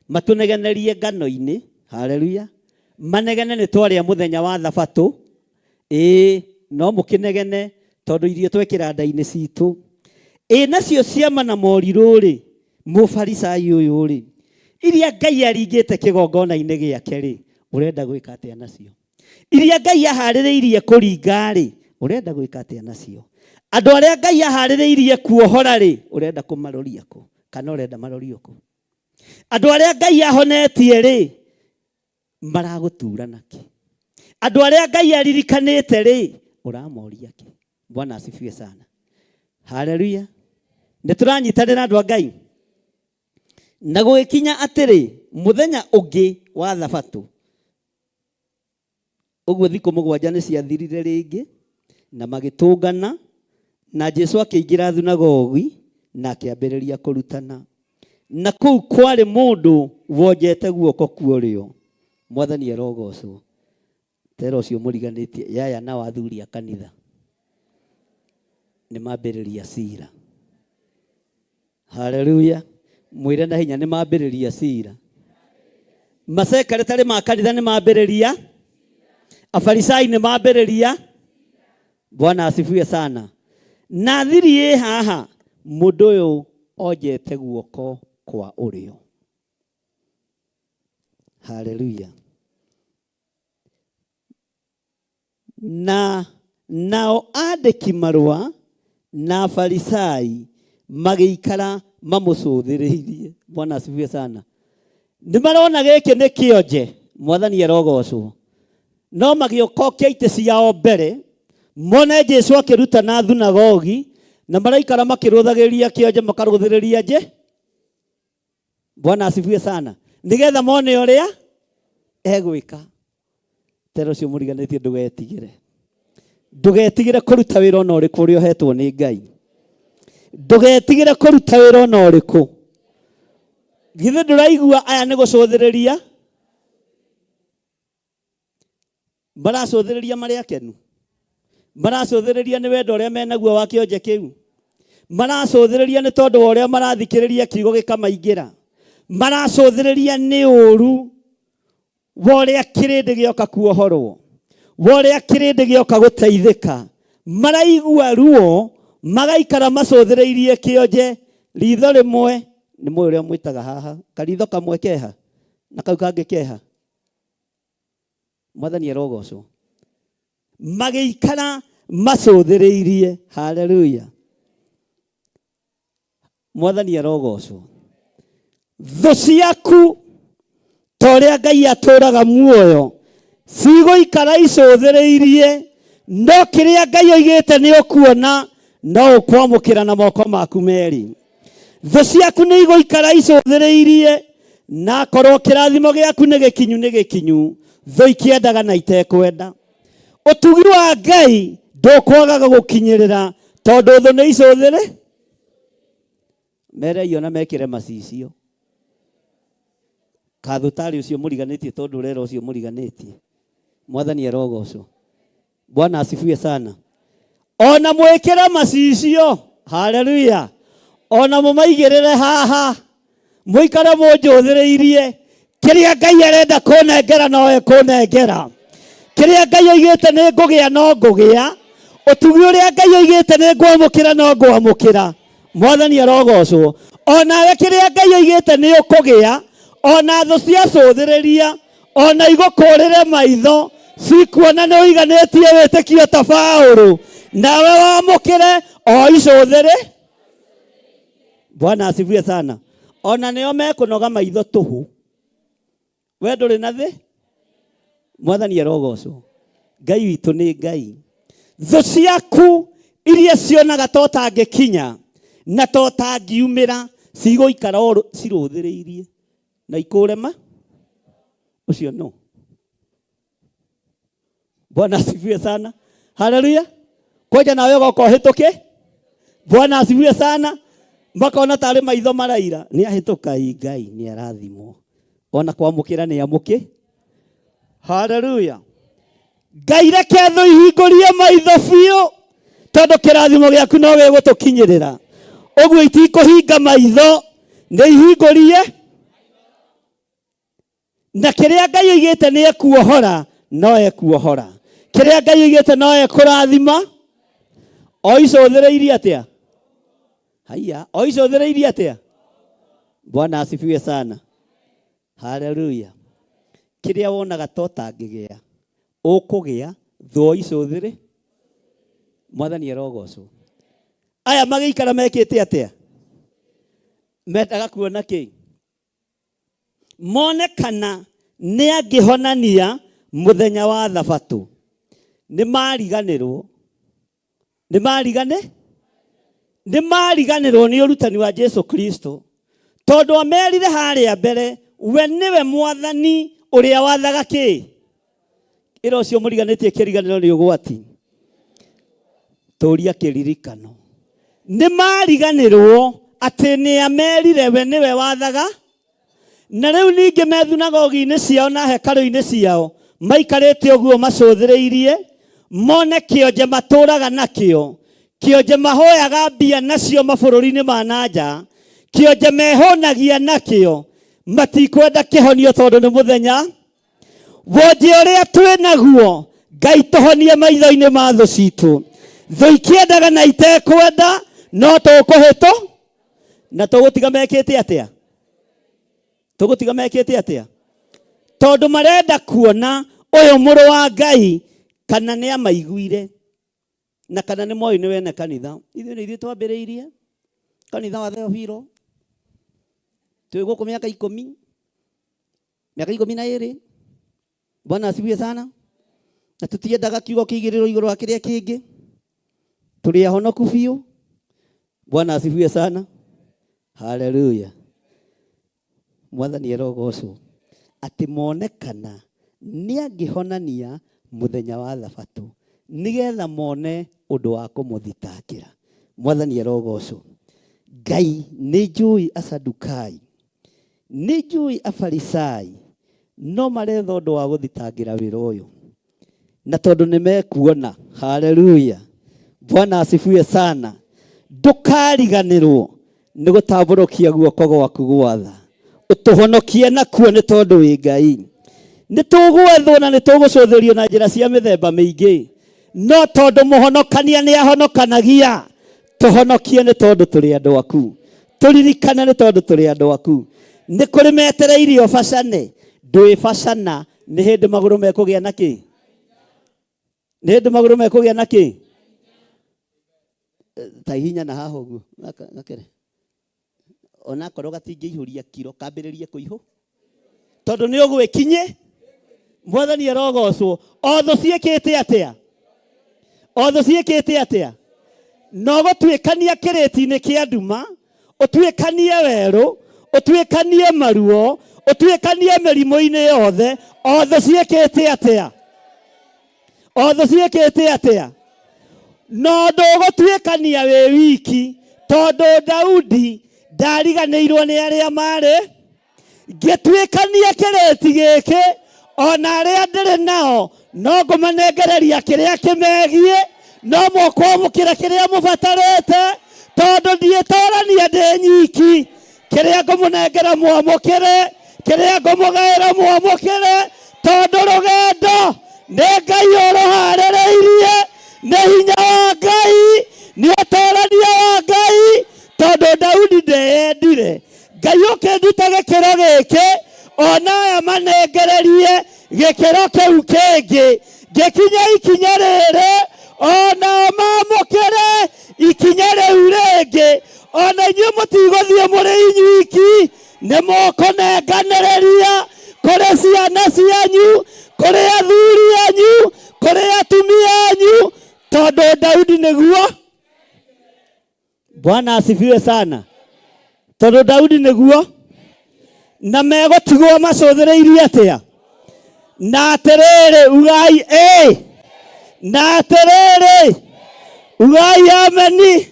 matũnegenerie ngano-inĩ. Haleluya. Manegene nĩ twarĩa mũthenya wa thabatũ. Ĩĩ, no mũkĩnegene tondũ irio twekĩra nda-inĩ citũ. Ĩ nacio ciama na morirũ-rĩ, mũfarisai ũyũ-rĩ, iria Ngai aringĩte kĩgongona-inĩ gĩake-rĩ, ũrenda gwĩka atĩa nacio? Iria Ngai aharĩrĩirie kũringa-rĩ, ũrenda gwĩka atĩa nacio? Andũ arĩa Ngai aharĩrĩirie kuohora-rĩ, ũrenda kũmaroria kũ? Kana ũrenda marorio kũ? Andũ arĩa Ngai ahonetie-rĩ, maragũtura nakĩ? Andũ arĩa Ngai aririkanĩte-rĩ, ũramoria kĩ? Bwana asifiwe sana. Haleluya. Nĩ tũranyitanĩra andũ a Ngai. Na gũgĩkinya atĩrĩ, mũthenya ũngĩ wa thabatũ, ũguo thikũ mũgwanja nĩ ciathirire rĩngĩ, na magĩtũngana, na Jesu akĩingĩra thunagogi na akĩambĩrĩria kũrutana. Na kũu kwarĩ mũndũ wonjete guoko kwa ũrĩo. Mwathani arogocwo. Tera ũcio mũriganĩtie yaya nao athuri a kanitha nĩ mambĩrĩria cira. Haleluya. Mwĩre na hinya nĩ mambĩrĩria cira. Masekretari ma kanitha nĩ mambĩrĩria, Afarisai nĩ mambĩrĩria. Bwana asifiwe sana. Na thiri ĩ haha, mũndũ ũyũ onjete guoko kwa ũrĩo. Haleluya. Na nao andĩki marũa na Afarisai magĩikara mamũcũthĩrĩirie. Bwana asifiwe sana. Nĩ marona gĩkĩ nĩ kĩonje, Mwathani arogocwo. No magĩũkokia itĩ ciao mbere, mone Jesu akĩrutana thunagogi, na maraikara makĩrũthagĩrĩria kĩonje, makarũthĩrĩria nje. Bwana asifiwe sana. Nĩgetha mone ũrĩa egwĩka. Tera ũcio mũriganĩtie ndũgetigĩre. Ndũgetigĩre kũruta wĩra ona ũrĩkũ ũrĩa ũhetwo nĩ Ngai. Ndũgetigĩre kũruta wĩra ona ũrĩkũ. Githĩ ndũraigua aya nĩ gũcũthĩrĩria maracũthĩrĩria marĩ akenu, maracũthĩrĩria nĩ wendo ũrĩa menaguo wa kĩonje kĩu, maracũthĩrĩria nĩ tondũ wa ũrĩa marathikĩrĩria kiugo gĩkamaingĩra, maracũthĩrĩria nĩ ũru wa ũrĩa kĩrĩndĩ gĩoka kuohorwo, wa ũrĩa kĩrĩndĩ gĩoka gũteithĩka. Maraigua ruo magaikara macũthĩrĩirie kĩonje. Ritho rĩmwe nĩ mũĩ ũrĩa mwĩtaga haha, karitho kamwe keha na kau kangĩ keha. Mwathani arogocwo. Magĩikara macũthĩrĩirie. Haleluya. Mwathani arogocwo. Thũ ciaku ta ũrĩa Ngai atũraga muoyo cigũikara icũthĩrĩirie, no kĩrĩa Ngai oigĩte nĩ ũkuona no ũkwamũkĩra na moko maku merĩ. Thũ ciaku nĩ igũikara icũthĩrĩirie, na akorwo kĩrathimo gĩaku nĩ gĩkinyu nĩ gĩkinyu, thũ ikĩendaga na itekwenda. Ũtugi wa Ngai ndũkwagaga gũkinyĩrĩra tondũ thũ nĩ icũthĩrĩ. Merei ona mekĩre macicio. Kathũ tarĩ ũcio mũriganĩtie tondũ ũrera ũcio mũriganĩtie. Mwathani arogocwo. Bwana asifiwe sana. Ona mwĩkĩre macicio. Haleluya. Ona mũmaigĩrĩre haha. Mũikare mũnjũthĩrĩirie. Kĩrĩa Ngai arenda kũnengera no ekũnengera. Kĩrĩa Ngai oigĩte nĩ ngũgĩa no ngũgĩa. Ũtugi ũrĩa Ngai oigĩte nĩ ngwamũkĩra no ngwamũkĩra. Mwathani arogocwo. Onawe kĩrĩa Ngai oigĩte nĩ ũkũgĩa, ona thũ ciacũthĩrĩria, ona igũkũrĩre maitho, cikuona nĩ ũiganĩtie wĩtĩkio ta Paũlũ, nawe wamũkĩre o icũthĩrĩ. Bwana asifiwe sana. Ona nĩo mekũnoga maitho tũhũ. We ndũrĩ na thĩ. Mwathani arogocwo. Ngai witũ nĩ Ngai. Thũ ciaku iria cionaga ta ũtangĩkinya na ta ũtangiumĩra cigũikara o cirũthĩrĩirie na ikũrema ũcio no. Bwana asifiwe sana. Haleluya. Koja nawe ũgoka ũhĩtũke. Bwana asifiwe sana. Makona tarĩ maitho maraira. Nĩ ahĩtũka i Ngai nĩ arathimwo. Ona kwamũkĩra nĩ amũkĩ. Haleluya. Ngai reke thũ ihingũrie maitho biũ tondũ kĩrathimo gĩaku no gĩgũtũkinyĩrĩra. Ũguo itikũhinga maitho, nĩ ihingũrie. Na kĩrĩa Ngai oigĩte nĩ ekuohora, no ekuohora. Kĩrĩa Ngai oigĩte no ekũrathima. O icũthĩrĩirie atĩa? Haiya, o icũthĩrĩirie atĩa? Bwana asifiwe sana. Haleluya. Kĩrĩa wonaga ta ũtangĩgĩa, ũkũgĩa thũ o icũthĩrĩ. Mwathani arogocwo. Aya magĩikara mekĩte atĩa? Mendaga kuona kĩ? Mone kana nĩ angĩhonania mũthenya wa thabatũ. Nĩ mariganĩrwo. Nĩ marigane? Nĩ mariganĩrwo nĩ ũrutani wa Jesu Kristo. Tondũ amerire harĩa mbere, we nĩwe mwathani ũrĩa wathaga kĩ? Ĩra ũcio mũriganĩtie kĩriganĩro nĩ ũgwati. Tũria kĩririkano. Nĩ mariganĩrwo atĩ nĩ amerire we nĩwe wathaga. Na rĩu ningĩ me thunagogi-inĩ ciao na hekarũ-inĩ ciao maikarĩte ũguo macũthĩrĩirie mone kĩonje matũraga nakĩo, kĩonje mahoyaga mbia nacio mabũrũri-inĩ ma na nja, kĩonje mehũnagia nakĩo, matikwenda kĩhonio tondũ nĩ mũthenya wonje ũrĩa twĩ naguo. Ngai tũhonie maitho-inĩ ma thũ citũ. Thũ ikĩendaga na itekwenda no tũkũhĩtũ na tũgũtiga mekĩte atĩa? Tũgũtiga mekĩte atĩa? Tondũ marenda kuona ũyũ mũrũ wa Ngai kana nĩ amaiguire na kana nĩ moĩ nĩ wene kanitha. Ithuĩ nĩ ithuĩ twambĩrĩirie kanitha wa Theofilo. Twĩ gũkũ mĩaka ikũmi, mĩaka ikũmi na ĩrĩ. Bwana asifiwe sana. Na tũtiendaga kiugo kĩigĩrĩrwo igũrũ wa kĩrĩa kĩngĩ. Tũrĩ ahonoku biũ. Bwana asifiwe sana. Haleluya. Mwathani arogocwo. Atĩ mone kana nĩ angĩhonania mũthenya wa thabatũ. Nĩgetha mone ũndũ wa kũmũthitangĩra. Mwathani arogocwo. Ngai nĩ njũĩ Asadukai, nĩ njũĩ Afarisai, no maretha ũndũ wa gũthitangĩra wĩra ũyũ. Na tondũ nĩ mekuona, haleluya, Bwana asifiwe sana, ndũkariganĩrwo nĩ gũtambũrũkia guoko gwaku gwatha ũtũhonokie nakuo nĩ tondũ wĩ Ngai. Nĩ tũgwethwo na nĩ tũgũcũthĩrio na njĩra cia mĩthemba mĩingĩ, no tondũ mũhonokania nĩ ahonokanagia, tũhonokie nĩ tondũ tũrĩ andũ aku, tũririkane nĩ tondũ tũrĩ andũ aku. Nĩ kũrĩ metereire ũbacane, ndwĩbacana nĩ hĩndĩ magũrũ mekũgĩa na kĩ? Nĩ hĩndĩ magũrũ mekũgĩa na kĩ? Ta ihinya na haha ũguo gakere onakorwo gatingĩihũria kiro kambĩrĩrie kũihũ tondũ nĩ ũgwĩkinyĩ. Mwathani arogocwo. O thũ ciĩkĩte atĩa? O thũ ciĩkĩte atĩa? No gũtuĩkania kĩrĩti-inĩ kĩa nduma, ũtuĩkanie werũ, ũtuĩkanie maruo, ũtuĩkanie mĩrimũ-inĩ yothe. O thũ ciĩkĩte atĩa? O thũ ciĩkĩte atĩa? No ndũgũtuĩkania wĩ wiki, tondũ Daudi ndariganĩirwo nĩ arĩa marĩ. Ngĩtuĩkania kĩrĩti gĩkĩ, ona arĩa ndĩrĩ nao no ngũmanengereria kĩrĩa kĩmegiĩ, no mũkwamũkĩra kĩrĩa mũbatarĩte, tondũ ndiĩtorania ndĩ nyiki. Kĩrĩa ngũmũnengera mwamũkĩre, kĩrĩa ngũmũgaĩra mwamũkĩre, tondũ rũgendo nĩ Ngai ũrũharĩrĩirie, nĩ hinya wa Ngai, nĩ ũtorania wa Ngai, tondũ Daudi ndeyendire. Ngai ũkĩnduta gĩkĩro gĩkĩ, ona aya manengererie gĩkĩro kĩu kĩngĩ, ngĩkinya ikinya rĩrĩ, ona mamũkĩre ikinya rĩu rĩngĩ. Ona inyuĩ mũtigũthiĩ mũrĩ inyuiki, nĩ mũkũnenganĩrĩria kũrĩ ciana cianyu, kũrĩ athuri anyu, kũrĩ atumia anyu, tondũ Daudi nĩguo. Bwana asifiwe sana. Tondũ Daudi nĩguo na megũtigwo macũthĩrĩirie atĩa? Na atĩrĩrĩ, ugai ĩ, na atĩrĩrĩ, ugai ameni.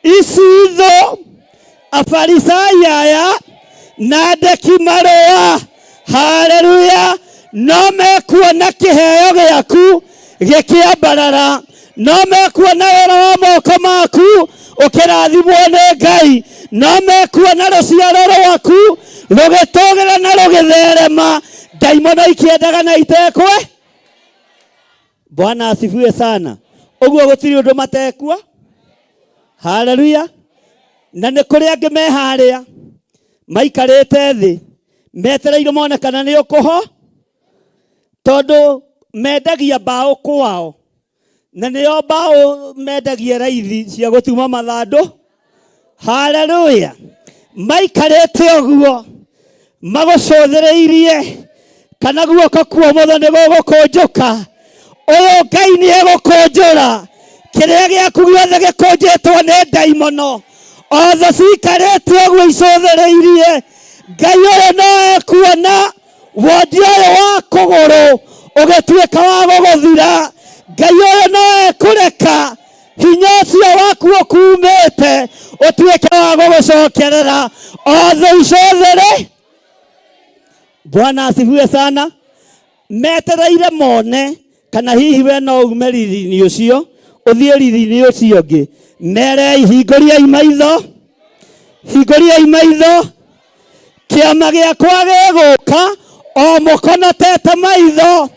Ici thũ Afarisai aya na andĩki marũa, haleluya, no mekuona kĩheo gĩaku gĩkĩambarara, no mekuona wĩra wa moko maku ũkĩrathimwo nĩ Ngai, no mekuona rũciaro rwaku rũgĩtũgĩra na rũgĩtherema, ndaimono ikĩendaga na itekwe. Bwana asifiwe sana. Ũguo gũtirĩ ũndũ matekua. Haleluya. Na nĩ kũrĩ angĩ me harĩa maikarĩte thĩ metereire mone kana nĩ ũkũho, tondũ mendagia mbaũ kwao, na nĩo mbaũ mendagia raithi cia gũtuma mathandũ. Haleluya. Maikarĩte ũguo magũcũthĩrĩirie kana guoko kwa ũmotho nĩ gũgũkũnjũka. Ũyũ Ngai nĩ egũkũnjũra kĩrĩa gĩaku gĩothe gĩkũnjĩtwo nĩ ndaimono. Othe cikarĩte ũguo icũthĩrĩirie, Ngai ũyũ no ekuona wondi ũyũ wa kũgũrũ ũgĩtuĩka wa gũgũthira. Ngai ũyũ no ekũreka hinya ũcio waku ũkumĩte ũtuĩke wa gũgũcokerera othe icũthĩrĩ. Bwana asifiwe sana. Metereire mone kana hihi we no ume riri-inĩ ũcio ũthiĩ riri-inĩ ũcio ũngĩ. Merei, hingũriai maitho, hingũriai maitho, kĩama gĩakwa gĩgũka o mũkonotete maitho,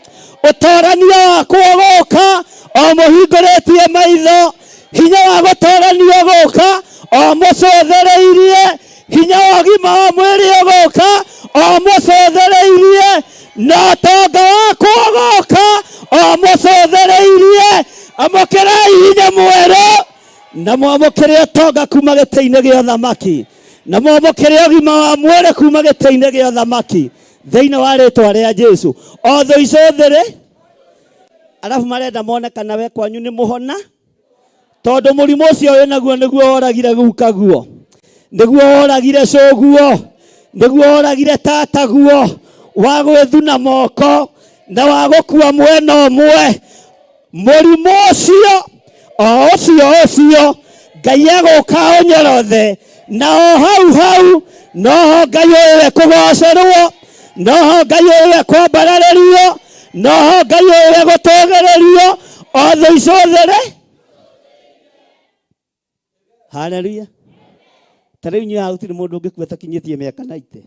ũtorania wakwa ũgũka o mũhingũrĩtie maitho, hinya wa gũtorania ũgũka o mũcũthĩrĩirie, hinya wa ũgima wa mwĩrĩ ũgũka o mũcũthĩrĩirie, na ũtonga wakwa ũgũka o mũcũthĩrĩirie. Amũkĩrai hinya mwerũ na mwamũkĩre ũtonga kuma gĩtĩ-inĩ gĩa ũthamaki, na mwamũkĩre ũgima wa mwĩrĩ kuma gĩtĩ-inĩ gĩa ũthamaki thĩinĩ wa rĩtwa rĩa Jesu. O thũ icũthĩrĩ, arabu marenda mone kana we kwanyu nĩ mũhona, tondũ mũrimũ ũcio wĩ naguo nĩguo woragire gukaguo, nĩguo woragire cũguo, nĩguo woragire tataguo, wa gwĩthuna moko na wa gũkua mwena ũmwe. Mũrimũ ũcio o ũcio ũcio Ngai egũka ũnyorothe, na o hau hau noho Ngai ũyũ ekũgocerwo, noho Ngai ũyũ ekwambararĩrio, noho Ngai ũyũ egũtũgĩrĩrio, o thũ icũthĩrĩ. Haleluya. Ta rĩu inyuĩ haha gũtirĩ mũndũ ũngĩkua takinyĩtie mĩaka 90.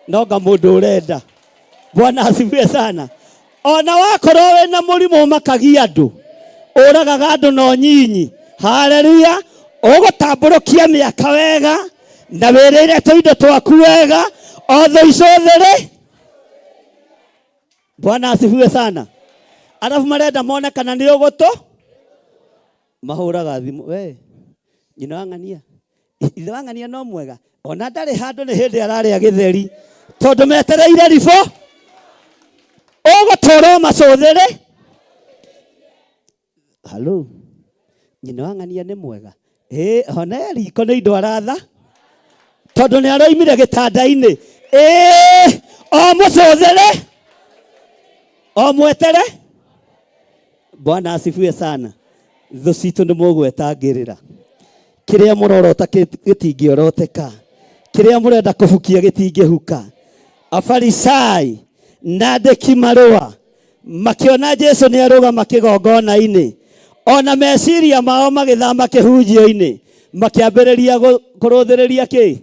No nga mũndũ ũrenda. Bwana asifiwe sana. Ona wakorwo wĩna mũrimũ ũmakagia andũ, ũragaga andũ no nyinyi. Haleluya. Ũgũtambũrũkia mĩaka wega na wĩrĩire tũindo twaku wega o thũ icũthĩrĩ. Bwana asifiwe sana. Arabu marenda mone kana nĩ ũgũtũ mahũraga thimũ, we nyina wa ng'ania, ithe wa ng'ania no mwega, ona ndarĩ handũ nĩ hĩndĩ ararĩa gĩtheri tondũ metereire ribũ. Ũgũtũra ũmacũthĩrĩ. Halo, nyina wa ng'ania nĩ mwega, ĩĩ ona e riko nĩ indo aratha tondũ nĩ aroimire gĩtanda-inĩ. Ĩĩ o mũcũthĩrĩ o mwetere. Bwana asifiwe sana. Thũ citũ nĩ mũgwetangĩrĩra. Kĩrĩa mũrorota gĩtingĩoroteka. Kĩrĩa mũrenda kũhukia gĩtingĩhuka. Afarisai na andĩki marũa makĩona Jesu nĩ arũgama kĩgongona-inĩ, ona meciria mao magĩthama kĩhunjio-inĩ, makĩambĩrĩria kũrũthĩrĩria kĩ?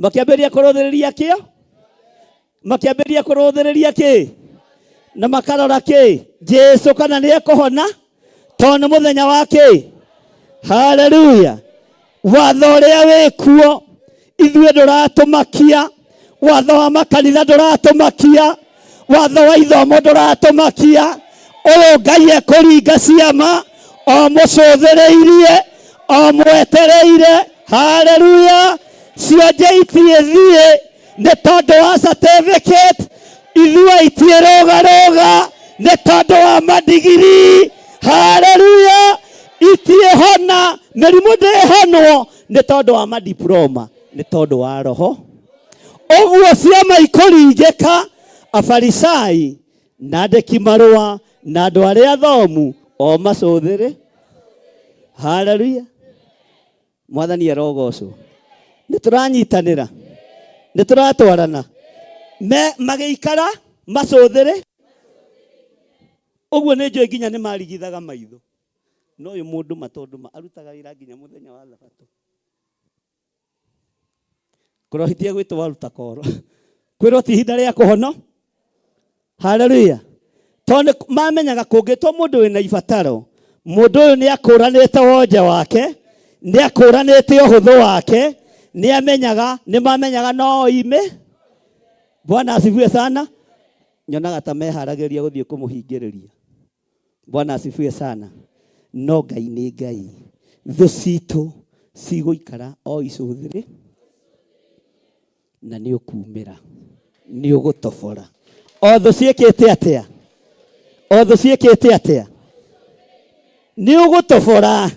Makĩambĩrĩria kũrũthĩrĩria kĩo? Makĩambĩrĩria kũrũthĩrĩria kĩ? Na makarora kĩ? Jesu kana nĩ ekũhona, tondũ nĩ mũthenya wa kĩ? Haleluya. Watho ũrĩa wĩkuo ithuĩ ndũratũmakia, watho wa makanitha ndũratũmakia, watho wa ithomo ndũratũmakia. Ũyũ Ngai ekũringa ciama o mũcũthĩrĩirie o mwetereire. Haleluya. Cionje itiĩthiĩ nĩ tondũ wa certificate, ithuĩ itiĩrũgarũga nĩ tondũ wa madigiri. Haleluya. Itiĩhona, mĩrimũ ndĩhonwo nĩ tondũ wa madiploma, nĩ tondũ wa roho. Ũguo ciama ikũringĩka, Afarisai na andĩki marũa na andũ arĩa athomu o macũthĩrĩ. Haleluya. Mwathani arogocwo. Nĩ tũranyitanĩra, nĩ tũratwarana. Me magĩikara macũthĩrĩ ũguo, nĩ njũĩ nginya nĩ marigithaga maitho. No ũyũ mũndũ ma tondũ ma arutaga wĩra nginya mũthenya wa thabatũ. Kũrohitia gwĩtwo waruta koro. Kwĩrwo ti ihinda rĩa kũhono. Haleluya. Tondũ mamenyaga kũngĩtwo mũndũ wĩna ibataro, mũndũ ũyũ nĩ akũranĩte wonje wake, nĩ akũranĩte ũhũthũ wake, nĩ amenyaga, nĩ mamenyaga no oime. Bwana asifiwe sana. Nyonaga ta meharagĩria gũthiĩ kũmũhingĩrĩria. Bwana asifiwe sana. No Ngai nĩ Ngai. Thũ citũ cigũikara o icũthĩrĩ na nĩ ũkumĩra, nĩ ũgũtobora. O thũ ciĩkĩte atĩa? O thũ ciĩkĩte atĩa? Nĩ ũgũtobora.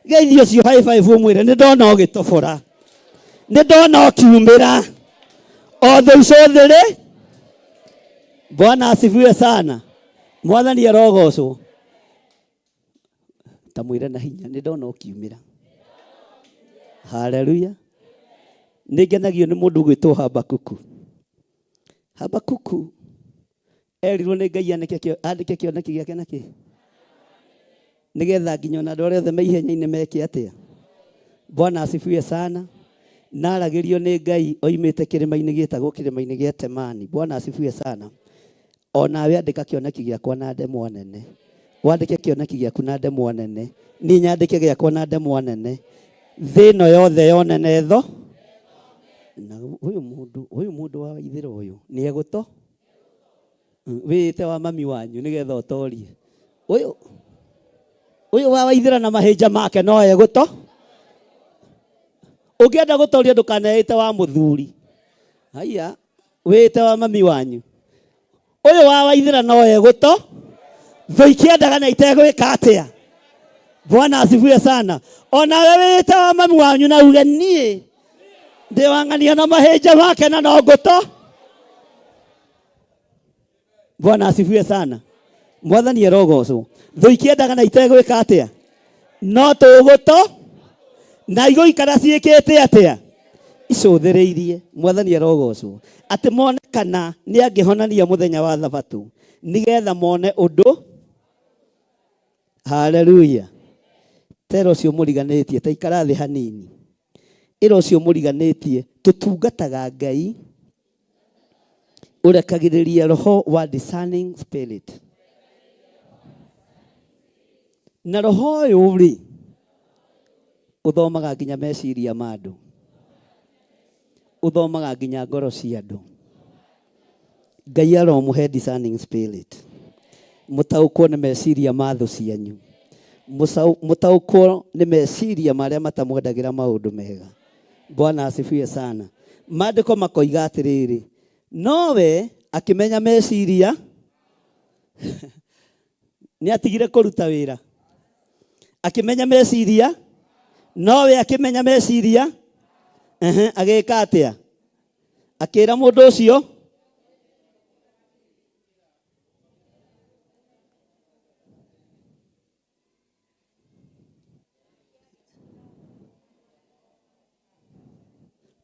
Geithia ũcio high five ũmwĩre nĩ ndona ũgĩtobora, nĩ ndona ũkiumĩra. O thũ icũthĩrĩ. Bwana asifiwe sana. Mwathani arogocwo. Ta mwĩre na hinya nĩ ndona ũkiumĩra. Haleluya. Nĩ ngenagio nĩ mũndũ ũgwĩtwo Habakuku. Habakuku erirwo nĩ Ngai andĩke kĩoneki gĩake na kĩ? Nĩgetha nginya ona andũ arĩa othe me ihenya-inĩ meke atĩa? Bwana asifiwe sana. Naragĩrio nĩ Ngai oimĩte kĩrĩma-inĩ gĩtagwo kĩrĩma-inĩ gĩa Temani. Bwana asifiwe sana. O nawe andĩka kĩoneki gĩakwa na ndemwa nene. Wandĩke kĩoneki gĩaku na ndemwa nene. Niĩ nyandĩke gĩakwa na ndemwa nene. Thĩ ĩno yothe yone na ĩtho. Na ũyũ mũndũ, ũyũ mũndũ wa ithĩra ũyũ nĩ egũto. Wĩĩte wa mami wanyu nĩgetha ũtorie. Ũyũ ũyũ wa waithĩra na mahĩnja make no egũto. Ũngĩenda gũtoria ndũkaneĩte wa mũthuri. Haiya, wĩĩte wa mami wanyu. Ũyũ wa waithĩra no egũto. Thũ ikĩendaga na itegwĩka atĩa. Bwana asifiwe sana. Onawe wĩĩte wa mami wanyu na uge niĩ ndĩ wang'ania na mahĩnja make na no ngũto. Bwana asifiwe sana. Mwathani arogocwo. Thũ ikĩendaga na itegwĩka atĩa? No tũgũto na igũikara ciĩkĩte atĩa? Icũthĩrĩirie. Mwathani arogocwo. Atĩ mone kana nĩ angĩhonania mũthenya wa thabatũ nĩgetha mone ũndũ. Haleluya. Tera ũcio mũriganĩtie, ta ikara thĩ hanini. Ĩra ũcio mũriganĩtie, tũtungataga Ngai ũrekagĩrĩria roho wa discerning spirit. Na roho ũyũ rĩ, ũthomaga nginya meciria ma andũ, ũthomaga nginya ngoro cia andũ. Ngai aromũhe discerning spirit, mũtaũkwo nĩ meciria ma thũ cianyu, mũtaũkwo nĩ meciria marĩa matamwendagĩra maũndũ mega. Bwana asifiwe sana. Maandĩko makoiga atĩrĩrĩ, nowe akĩmenya meciria nĩ atigire kũruta wĩra, akĩmenya meciria, nowe akĩmenya meciria, ehe, agĩka atĩa? Akĩra mũndũ ũcio,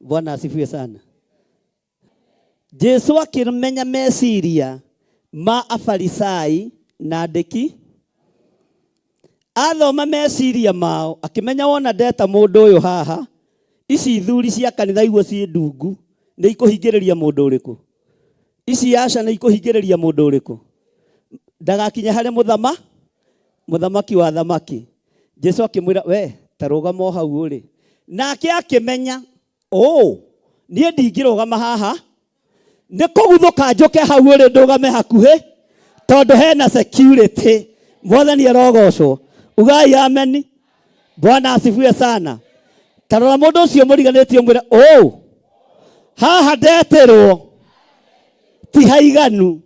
Bwana asifiwe sana. Jesu akĩmenya meciria ma Afarisai na andĩki, athoma meciria mao akĩmenya wona ndeta mũndũ ũyũ haha, ici ithuri cia kanitha iguo ciĩ ndungu nĩ ikũhingĩrĩria mũndũ ũrĩkũ, ici aca nĩ ikũhingĩrĩria mũndũ ũrĩkũ, ndagakinye harĩ mũthamaki wa thamaki. Jesu akĩmwĩra, we ta rũgama o hau ũrĩ. Nake akĩmenya, ũ niĩ ndingĩrũgama haha, nĩ kũguthũka njũke hau ũrĩ ndũgame hakuhĩ, tondũ hena security. Mwathani arogocwo. Ugai ameni. Bwana asifiwe sana. Ta rora mũndũ ũcio mũriganĩtie ũmwĩre, ũ haha ndetĩrwo ti haiganu,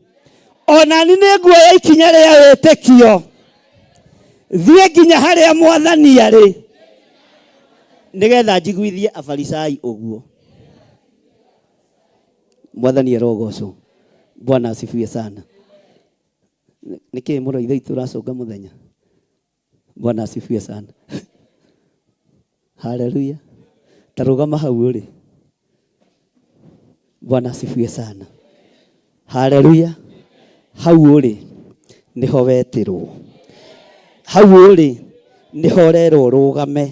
ona ni nĩ nguoya ikinya rĩa wĩtĩkio thiĩ nginya harĩa mwathani arĩ, nĩgetha njiguithie Afarisai ũguo. Mwathani arogocwo. Bwana asifiwe sana. Nĩkĩ mũro ithe itũ ũracũnga mũthenya? Bwana asifiwe sana. Haleluya. Ta rũgama hau ũrĩ. Bwana asifiwe sana. Haleluya. Hau ũrĩ nĩho wetĩrwo, hau ũrĩ nĩho ũrerwo ũrũgame.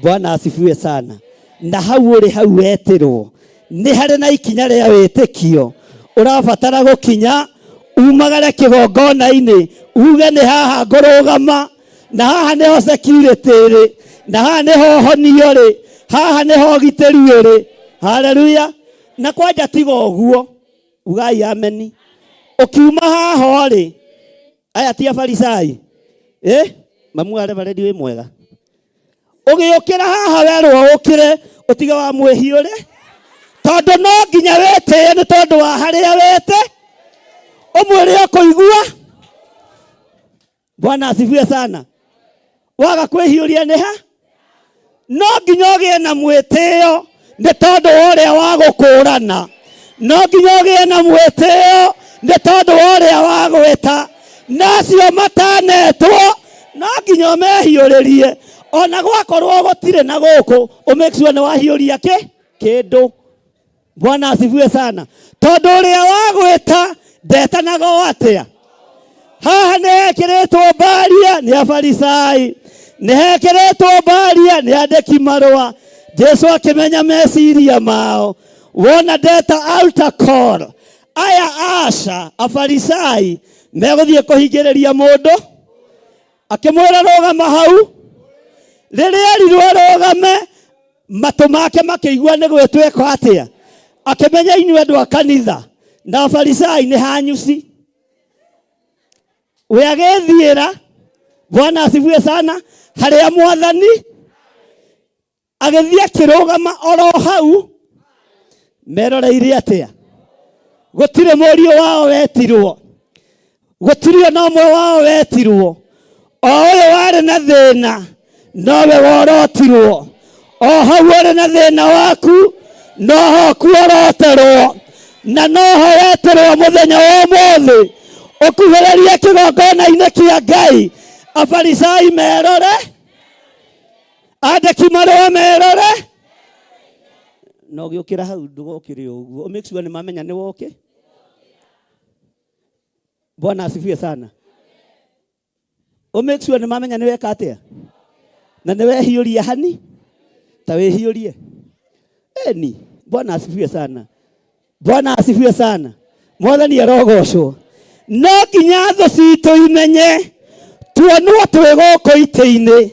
Bwana asifiwe sana. Na hau ũrĩ, hau wetĩrwo nĩ harĩ na ikinya rĩa wĩtĩkio ũrabatara gũkinya, umagare kĩgongona-inĩ uge nĩ haha ngũrũgama, na haha nĩho security ĩrĩ, na haha nĩho ũhonio ũrĩ, haha nĩho ũgitĩri ũrĩ. Haleluya. Na kwanja tiga ũguo, ugai ameni. Ũkiuma haha ũrĩ, aya ti Afarisai, mamu wa reverend wĩ mwega, ũgĩũkĩra haha werwo ũkĩre ũtige wa mwĩhiũrĩ, tondũ no nginya wĩtĩe nĩ tondũ wa harĩa wete, ũmwĩre ũkũigua. Bwana asifiwe sana. Waga kwĩhiũria nĩ ha? No nginya ũgĩe na mwĩtĩo nĩ tondũ wa ũrĩa wa gũkũrana, no nginya ũgĩe na mwĩtĩo nĩ tondũ wa ũrĩa wa gwĩta, na acio matanetwo no nginya ũmehiũrĩrie, ona gwakorwo gũtirĩ na gũkũ, ũ make sure nĩ wahiũria kĩndũ. Bwana asifiwe sana. Tondũ ũrĩa wa gwĩta ndetanaga o atĩa. Haha nĩ hekĩrĩtwo mbaria nĩ Afarisai, nĩ hekĩrĩtwo mbaria nĩ andĩki marũa. Jesu akĩmenya meciria mao, wona ndeta altar call, aya aca Afarisai megũthiĩ kũhingĩrĩria mũndũ, akĩmwĩra rũgama hau. Rĩrĩa erirwo arũgame, matũ make makĩigua nĩ gwĩtwo ĩko atĩa, akĩmenya inyuĩ andũ a kanitha na Afarisai nĩ hanyuci. We agĩthiĩra, Bwana asifiwe sana, harĩa mwathani agĩthiĩ akĩrũgama oro hau, meroreire atĩa? Gũtirĩ mũriũ wao wetirwo, gũtirĩ ona ũmwe wao wetirwo, o ũyũ warĩ na thĩna nowe worotirwo, o hau ũrĩ na thĩna waku noho kuoroterwo, na noho wetirwo mũthenya wa ũmũthĩ. Ũkuhĩrĩrie kĩgongona-inĩ kĩa Ngai. Afarisai merore, andĩki marũa merore. Na ũgĩũkĩra hau ndũgokĩre ũguo. Ũ make sure nĩ mamenya nĩ wokĩ. Bwana asifiwe sana. Ũ make sure nĩ mamenya nĩ weka atĩa. Na nĩ wehiũria hani ta wĩhiũrie. Eni, Bwana asifiwe sana. Bwana asifiwe sana. Mwathani arogocwo. No nginya thũ citũ imenye tuonwo twĩ gũkũ itĩ-inĩ,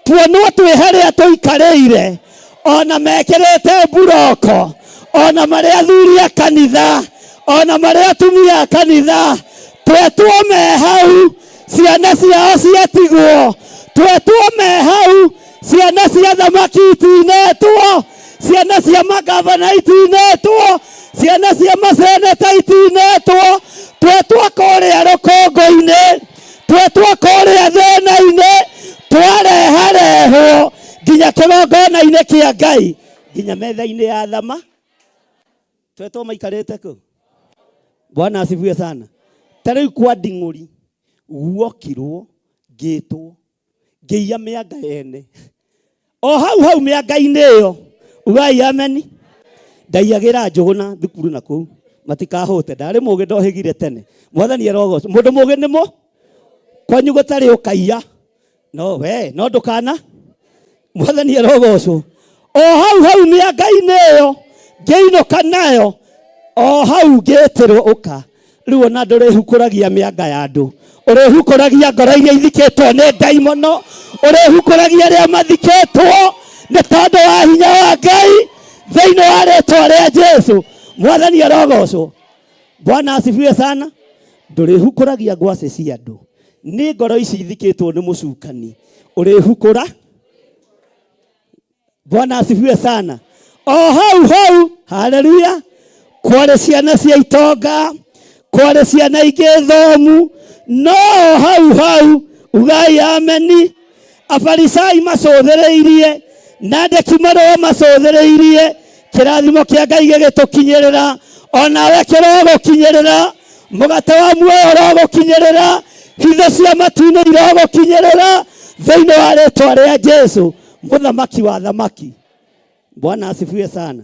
tuonwo twĩ harĩa tũikarĩire, ona mekĩrĩte mburoko, ona marĩ athuri a kanitha, ona marĩ atumia a kanitha, twetwo me hau, ciana ciao ciatigwo, twetwo me hau, ciana cia thamaki itinetwo, ciana cia magavana itinetwo, ciana cia maseneta itinetwo, twetwo kũrĩa rũkũngũ-inĩ, twetwo kũrĩa thĩna-inĩ, twareharehwo nginya kĩgongona-inĩ kĩa Ngai, nginya metha-inĩ ya thama, twetwo maikarĩte kũ. Bwana asifiwe sana. Ta rĩu kwa nding'ũri guokirwo ngĩtwo ngĩiya mĩanga yene o hau hau mĩanga-inĩ ĩyo, ugai ameni. Ndaiyagĩra njũgũ na thukuru na kũu matikahũte, ndarĩ mũgĩ ndohĩgire tene. Mwathani arogocwo. Mũndũ mũgĩ nĩ mũ kwanyu gũtarĩ ũkaiya, no we no ndũkana. Mwathani arogocwo. O hau hau mĩanga-inĩ ĩyo ngĩinũka nayo, o hau ngĩtĩrwo ũka. Rĩu ona ndũrĩhukũragia mĩanga ya andũ, ũrĩhukũragia ngoro iria ithikĩtwo nĩ ndaimono, ũrĩhukũragia arĩa mathikĩtwo nĩ tondũ wa hinya wa Ngai thĩinĩ wa rĩtwa rĩa Jesu. Mwathani arogocwo. Bwana asifiwe sana. Ndũrĩhukũragia ngwacĩ cia andũ, nĩ ngoro ici ithikĩtwo nĩ mũcukani ũrĩhukũra. Bwana asifiwe sana. O hau hau, haleluya, kwarĩ ciana cia itonga, kwarĩ ciana ingĩ thomu, no hau hau ugai ameni. Afarisai macũthĩrĩirie na andĩki marũa macũthĩrĩirie, kĩrathimo kĩa Ngai gĩgĩtũkinyĩrĩra, onawe kĩrogũkinyĩrĩra, mũgate wa muoyo ũrogũkinyĩrĩra, hitho cia matu-inĩ irogũkinyĩrĩra thĩinĩ wa rĩtwa rĩa Jesu, mũthamaki wa thamaki. Bwana asifiwe sana.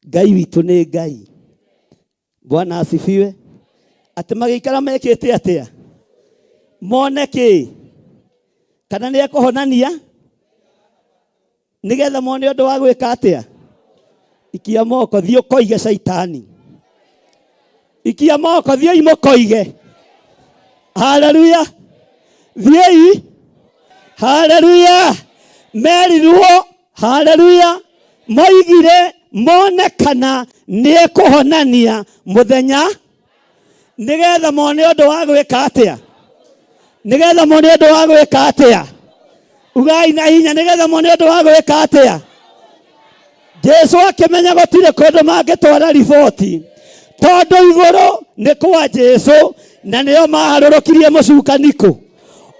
Ngai witũ nĩ Ngai. Bwana asifiwe. Atĩ magĩikara mekĩte atĩa? Mone kĩ? Kana nĩ ekũhonania? Nĩgetha mone ũndũ wa gwĩka atĩa? Ikia moko, thiĩ ũkoige caitani. Ikia moko, thiĩi mũkoige. Haleluya. Thiĩi. Haleluya. Merirwo, haleluya, moigire mone kana nĩ ekũhonania mũthenya, nĩgetha mone ũndũ wa gwĩka atĩa? Nĩgetha mone ũndũ wa gwĩka atĩa? Ugai na hinya, nĩgetha mone ũndũ wa gwĩka atĩa? Jesu akĩmenya gũtirĩ kũndũ mangĩtwara riboti, tondũ igũrũ nĩ kwa Jesu na nĩo maharũrũkirie mũcukani kũ.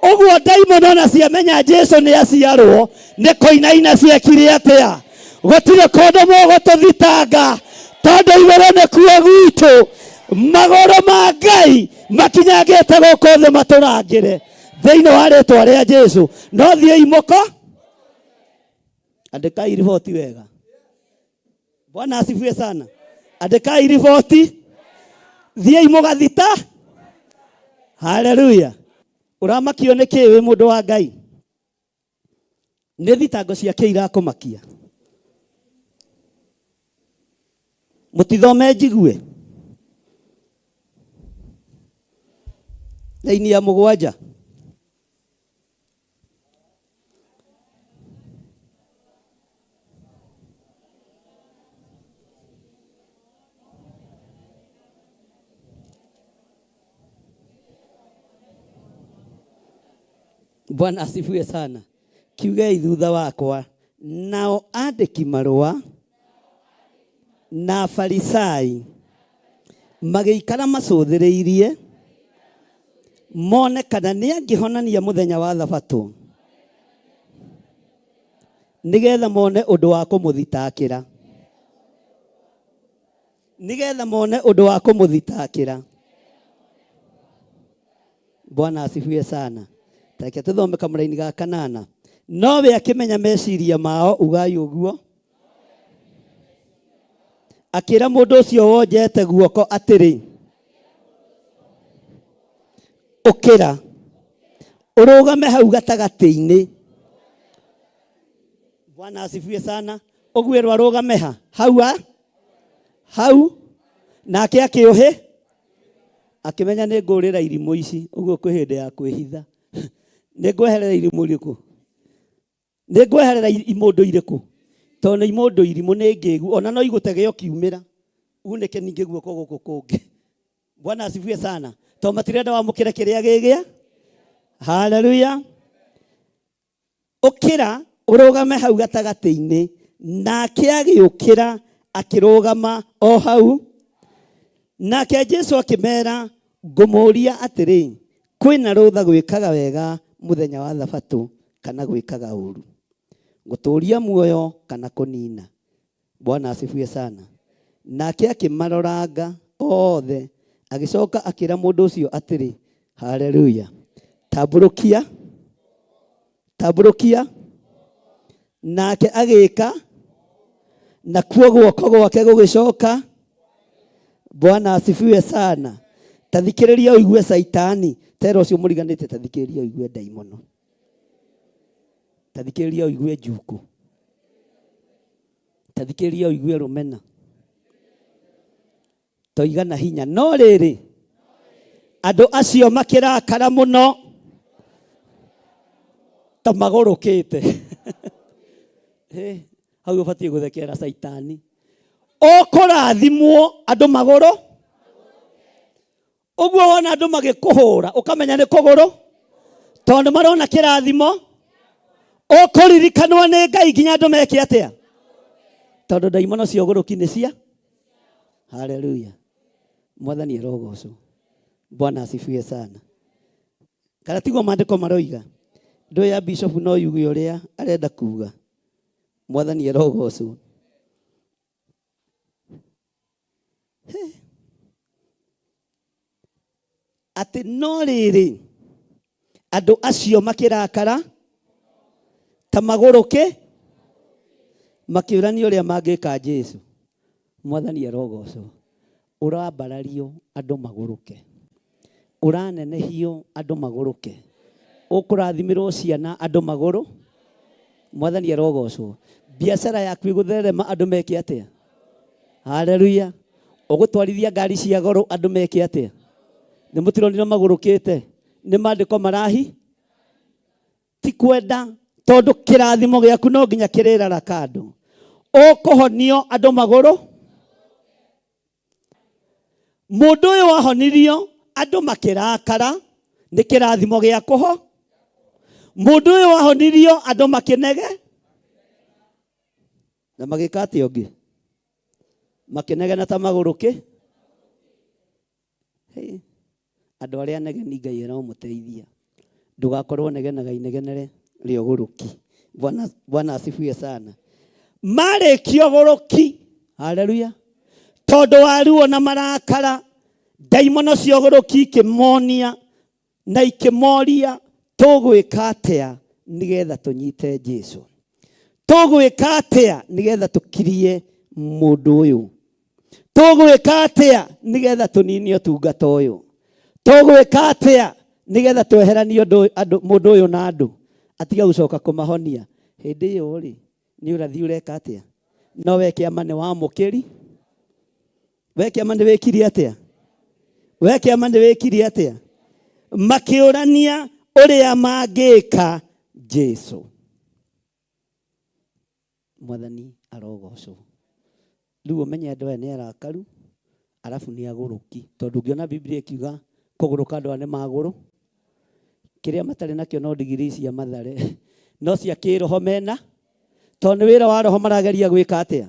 Ũguo ndaimono ona ciamenya Jesu nĩ aciarwo, nĩ kũinaina ciekire atĩa? Gũtirĩ kũndũ mũgũtũthitanga, tondũ igũrũ nĩkuo gwitũ. Magũrũ ma Ngai makinyangĩte gũkũ thĩ matũrangĩre thĩinĩ wa rĩtwa rĩa Jesu. No thiĩi mũko andĩkai riboti wega. Bwana asifiwe sana. Andĩkai riboti, thiĩi mũgathita. Haleluya. Ũramakio nĩ kĩ wĩ mũndũ wa Ngai? Nĩ thitango cia kĩ irakũmakia? Mũtithome njigue. Raini ya mũgwanja. Bwana asifiwe sana. Kiugei thutha wakwa, nao andĩki marũa na Afarisai magĩikara macũthĩrĩirie mone kana nĩ angĩhonania mũthenya wa Thabatũ, nĩgetha mone ũndũ wa kũmũthitakĩra. Nĩgetha mone ũndũ wa kũmũthitakĩra. Bwana asifiwe sana. Tareke tũthome kamũraini ga kanana. Nowe akĩmenya meciria mao, ugai ũguo. Akĩra mũndũ ũcio wonjete guoko atĩrĩ, ũkĩra ũrũgame hau gatagatĩ-inĩ. Bwana asifiwe sana. Ũguo arũgame ha hau a hau, nake akĩũhĩ akĩmenya nĩ ngũrĩra irimũ ici. Ũguo kwĩ hĩndĩ ya kwĩhitha. Nĩ ngweherera irimũ irĩkũ? Nĩ ngweherera imũndũ irĩkũ? Tondũ nĩ imũndũ irimũ nĩ ngĩgu, ona no igũtege ũkiumĩra unĩke ningĩ guoko gũkũ kũngĩ. Bwana asifiwe sana. Tondũ matirenda wamũkĩre kĩrĩa gĩgĩa. Haleluya. Ũkĩra ũrũgame hau gatagatĩ-inĩ. Nake agĩũkĩra akĩrũgama o hau. Nake Jesu akĩmera, ngũmũũria atĩrĩ, kwĩna rũtha gwĩkaga wega mũthenya wa thabatũ kana gwĩkaga ũru? Gũtũũria muoyo kana kũnina? Bwana asifiwe sana. Nake akĩmaroranga othe, agĩcoka akĩra mũndũ ũcio atĩrĩ, haleluya, tambũrũkia, tambũrũkia. Nake agĩka, nakuo guoko gwake gũgĩcoka. Bwana asifiwe sana. Tathikĩrĩria ũigue Saitani, tera ũcio mũriganĩte, tathikĩrĩria ũigue ndaimono, tathikĩrĩria ũigue njuku, tathikĩrĩria ũigue rũmena, toiga na hinya. No rĩrĩ, andũ acio makĩrakara mũno ta magũrũkĩte. Hau ũbatiĩ gũthekera Saitani. Ũkũrathimwo andũ magũrũ. Ũguo wona andũ magĩkũhũra ũkamenya nĩ kũgũrũ, tondũ marona kĩrathimo. Ũkũririkanwo nĩ Ngai nginya andũ meke atĩa? Tondũ ndaimono cia ũgũrũki nĩ cia. Haleluya. Mwathani arogocwo. Bwana asifiwe sana. Kana tiguo maandĩko maroiga? Ndũ ya bishop no yuge ũrĩa arenda kuga. Mwathani arogocwo. Atĩ no rĩrĩ, andũ acio makĩrakara ta magũrũkĩ, makĩũrania ũrĩa mangĩka Jesu. Mwathani arogocwo. Ũrambarario andũ magũrũke, ũranenehio andũ magũrũke, ũkũrathimĩrwo ciana andũ magũrũ. Mwathani arogocwo. Biacara yaku ĩgũtherema andũ meke atĩa? Haleluya. Ũgũtwarithia ngari cia goro andũ meke atĩa? Nĩ mũtironire magũrũkĩte? Nĩ maandĩko marahi ti kwenda, tondũ kĩrathimo gĩaku no nginya kĩrĩraraka andũ. Ũkũhonio andũ magũrũ. Mũndũ ũyũ wahonirio andũ makĩrakara nĩ kĩrathimo gĩa kũho. Mũndũ ũyũ wahonirio andũ makĩnege na magĩka atĩa ũngĩ? Makĩnegena ta magũrũkĩ. Andũ arĩa anegeni Ngai aromũteithia. Ndũgakorwo negenaga inegenere rĩa ũgũrũki. Bwana asifiwe sana. Marĩkia ũgũrũki, haleluya, tondũ wa ruo na marakara, ndaimono cia ũgũrũki ikĩmonia na ikĩmoria, tũgwĩka atĩa nĩgetha tũnyite Jesu? Tũgwĩka atĩa nĩgetha tũkirie mũndũ ũyũ? Tũgwĩka atĩa nĩgetha tũnine ũtungata ũyũ? Tũgwĩka atĩa nĩgetha tweheranie mũndũ ũyũ na andũ atige gũcoka kũmahonia? Hĩndĩ ĩyo rĩ, nĩ ũrathi ũreka atĩa? No we kĩama nĩ wamũkĩri? We kĩama nĩ wĩkire atĩa? We kĩama nĩ wĩkire atĩa? Makĩũrania ũrĩa mangĩka Jesu. Mwathani arogocwo. Rĩu ũmenye andũ aya nĩ arakaru, arabu nĩ agũrũki. Tondũ ũngĩona Biblia ĩkiuga kũgũrũka andũ aya nĩ magũrũ, kĩrĩa matarĩ nakĩo no digirii cia Mathare, no cia kĩroho mena, tondũ nĩ wĩra wa roho marageria gwĩka atĩa?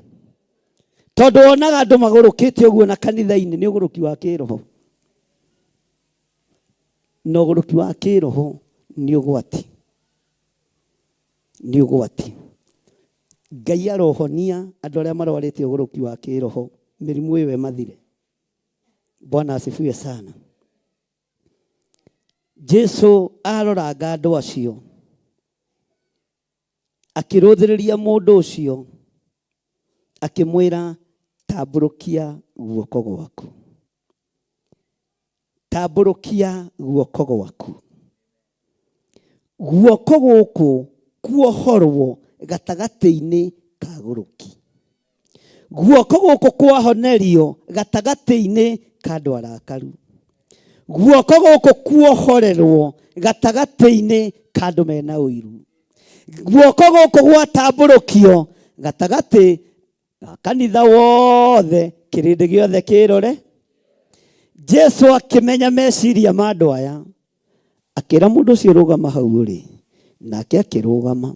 Tondũ wonaga andũ magũrũkĩte ũguo na kanitha-inĩ nĩ ũgũrũki wa kĩroho. Na ũgũrũki wa kĩroho nĩ ũgwati. Nĩ ũgwati. Ngai arohonia andũ arĩa marwarĩte ũgũrũki wa kĩroho, mĩrimũ ĩyo ĩmathire. Bwana asifiwe sana. Jesu aroranga andũ acio akĩrũthĩrĩria mũndũ ũcio akĩmwĩra tambũrũkia guoko gwaku, tambũrũkia guoko gwaku. Guoko gũkũ kuohorwo gatagatĩ-inĩ ka gũrũki, guoko gũkũ kwahonerio gatagatĩ-inĩ ka andũ arakaru, guoko gũkũ kuohorerwo gatagatĩ-inĩ ka andũ mena ũiru, guoko gũkũ gwatambũrũkio gatagatĩ ga kanitha wothe, kĩrĩndĩ gĩothe kĩrore. Jesu akĩmenya meciria ma andũ aya, akĩra mũndũ ũcio rũgama hau ũrĩ, nake akĩrũgama.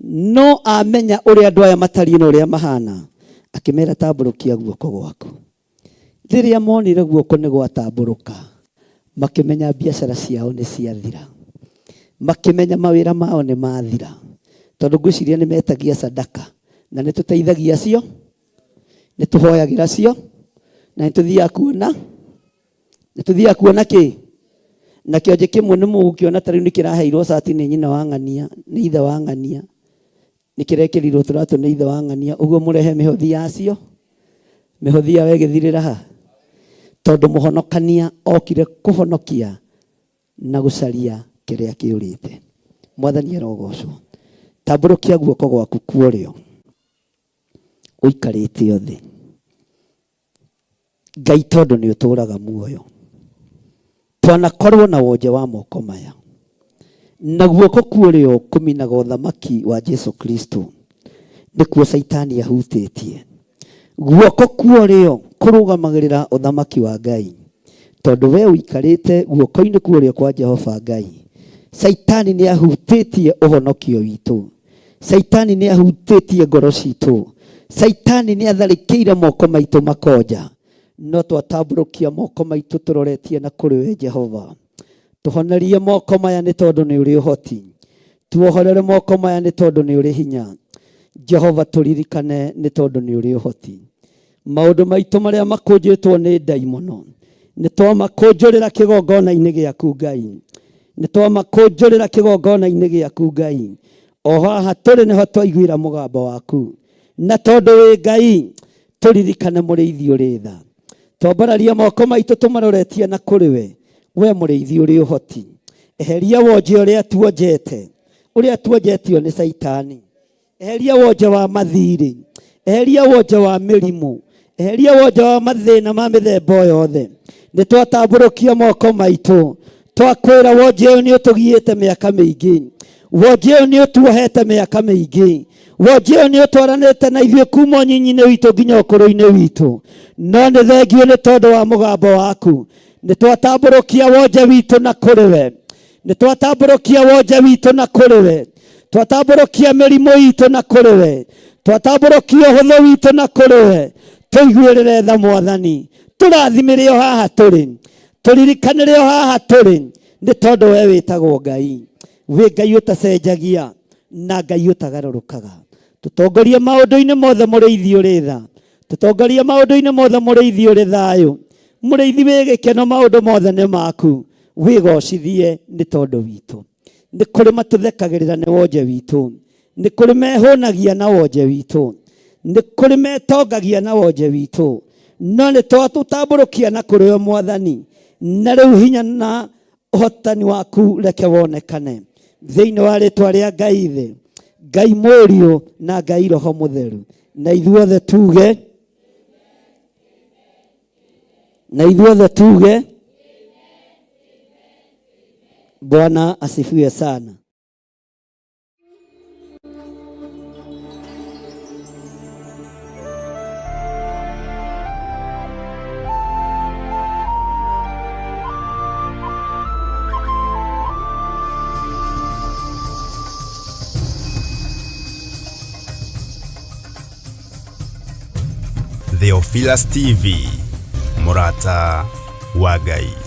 No amenya ũrĩa andũ aya matariĩ na ũrĩa mahana, akĩmera tambũrũkia guoko gwaku. Rĩrĩa monire guoko nĩ gwatambũrũka, makĩmenya biacara ciao nĩ ciathira, makĩmenya mawĩra mao nĩ mathira, tondũ ngwĩciria nĩ metagia sadaka na nĩ tũteithagia cio, nĩ tũhoyagĩra cio, na nĩ tũthiaga kuona, nĩ tũthiaga kuona kĩ na kĩonje kĩmwe nĩ mũgũkĩona ta rĩu nĩ kĩraheirwo cati nĩ nyina wa ng'ania, nĩ ithe wa ng'ania, nĩ kĩrekĩrirwo tũratũ nĩ ithe wa ng'ania, ũguo mũrehe mĩhothi yacio, mĩhothi yao ĩgĩthirĩra ha, tondũ mũhonokania okire kũhonokia na gũcaria kĩrĩa kĩũrĩte. Mwathani arogocwo. Tambũrũkia guoko gwaku kuorĩo ũikarĩte o thĩ. Ngai tondũ nĩ ũtũraga muoyo, twanakorwo na wonje wa moko maya, na guoko kuorĩo kũminaga ũthamaki wa Jesu Kristo, nĩkuo Caitani ahutĩtie. Guoko kuorĩo kũrũgamagĩrĩra ũthamaki wa Ngai, tondũ we ũikarĩte guoko-inĩ kuorĩo kwa Jehova Ngai. Caitani nĩ ahutĩtie ũhonokio witũ, Caitani nĩ ahutĩtie ngoro citũ, Caitani nĩ atharĩkĩire moko maitũ makonja, no twatambũrũkia moko maitũ tũroretie na kũrĩ we Jehova. Tũhonerie moko maya nĩ tondũ nĩ ũrĩ ũhoti, tuohorere moko maya nĩ tondũ nĩ ũrĩ hinya. Jehova tũririkane nĩ tondũ nĩ ũrĩ ũhoti. Maũndũ maitũ marĩa makũnjĩtwo nĩ ndaimono nĩ twamakũnjũrĩra kĩgongona-inĩ gĩaku Ngai, nĩ twamakũnjũrĩra kĩgongona-inĩ gĩaku Ngai. O haha tũrĩ nĩho twaiguĩra mũgambo waku, na tondũ wĩ Ngai tũririkane mũrĩithi ũrĩ tha. Twambararia moko maitũ tũmaroretie na kũrĩ we, we mũrĩithi ũrĩ ũhoti. Eheria wonje ũrĩa tuonjete, ũrĩa tuonjetio nĩ Caitani. Eheria wonje wa mathirĩ, eheria wonje wa mĩrimũ, eheria wonje wa mathĩna ma mĩthemba o yothe. Nĩ twatambũrũkia moko maitũ twakwĩra wonje ũyũ nĩ ũtũgiĩte mĩaka mĩingĩ, wonje ũyũ nĩ ũtuohete mĩaka mĩingĩ, wonje ũyũ nĩ ũtwaranĩte na ithuĩ kuma ũnyinyi-inĩ witũ nginya ũkũrũ-inĩ witũ, no nĩ thengiũ nĩ tondũ wa mũgambo waku. Nĩ twatambũrũkia wonje witũ na kũrĩ we, nĩ twatambũrũkia wonje witũ na kũrĩ we, twatambũrũkia mĩrimũ itũ na kũrĩ we, twatambũrũkia ũhũthũ witũ na kũrĩ we. Tũiguĩrĩre tha Mwathani, tũrathimĩre o haha tũrĩ, tũririkanĩre o haha tũrĩ, nĩ tondũ we wĩtagwo Ngai, wĩ Ngai ũtacenjagia na Ngai ũtagarũrũkaga. Tũtongorie maũndũ-inĩ mothe mũrĩithi ũrĩ tha, tũtongorie maũndũ-inĩ mothe mũrĩithi ũrĩ thayũ, mũrĩithi wĩ gĩkeno, maũndũ mothe nĩ maku, wĩgocithie nĩ tondũ witũ. Nĩ kũrĩ matũthekagĩrĩra nĩ wonje witũ, nĩ kũrĩ mehũnagia na wonje witũ, nĩ kũrĩ metongagia na wonje witũ, no nĩ twatũtambũrũkia na kũrĩ we Mwathani, na rĩu hinya na ũhotani waku reke wonekane thĩinĩ wa rĩtwa rĩa Ngai Ithe, Ngai Mũriũ na Ngai Roho Mũtheru. Na ithuothe tuge, na ithuothe tuge Bwana asifiwe sana. Theophilus TV, mũrata wa Ngai.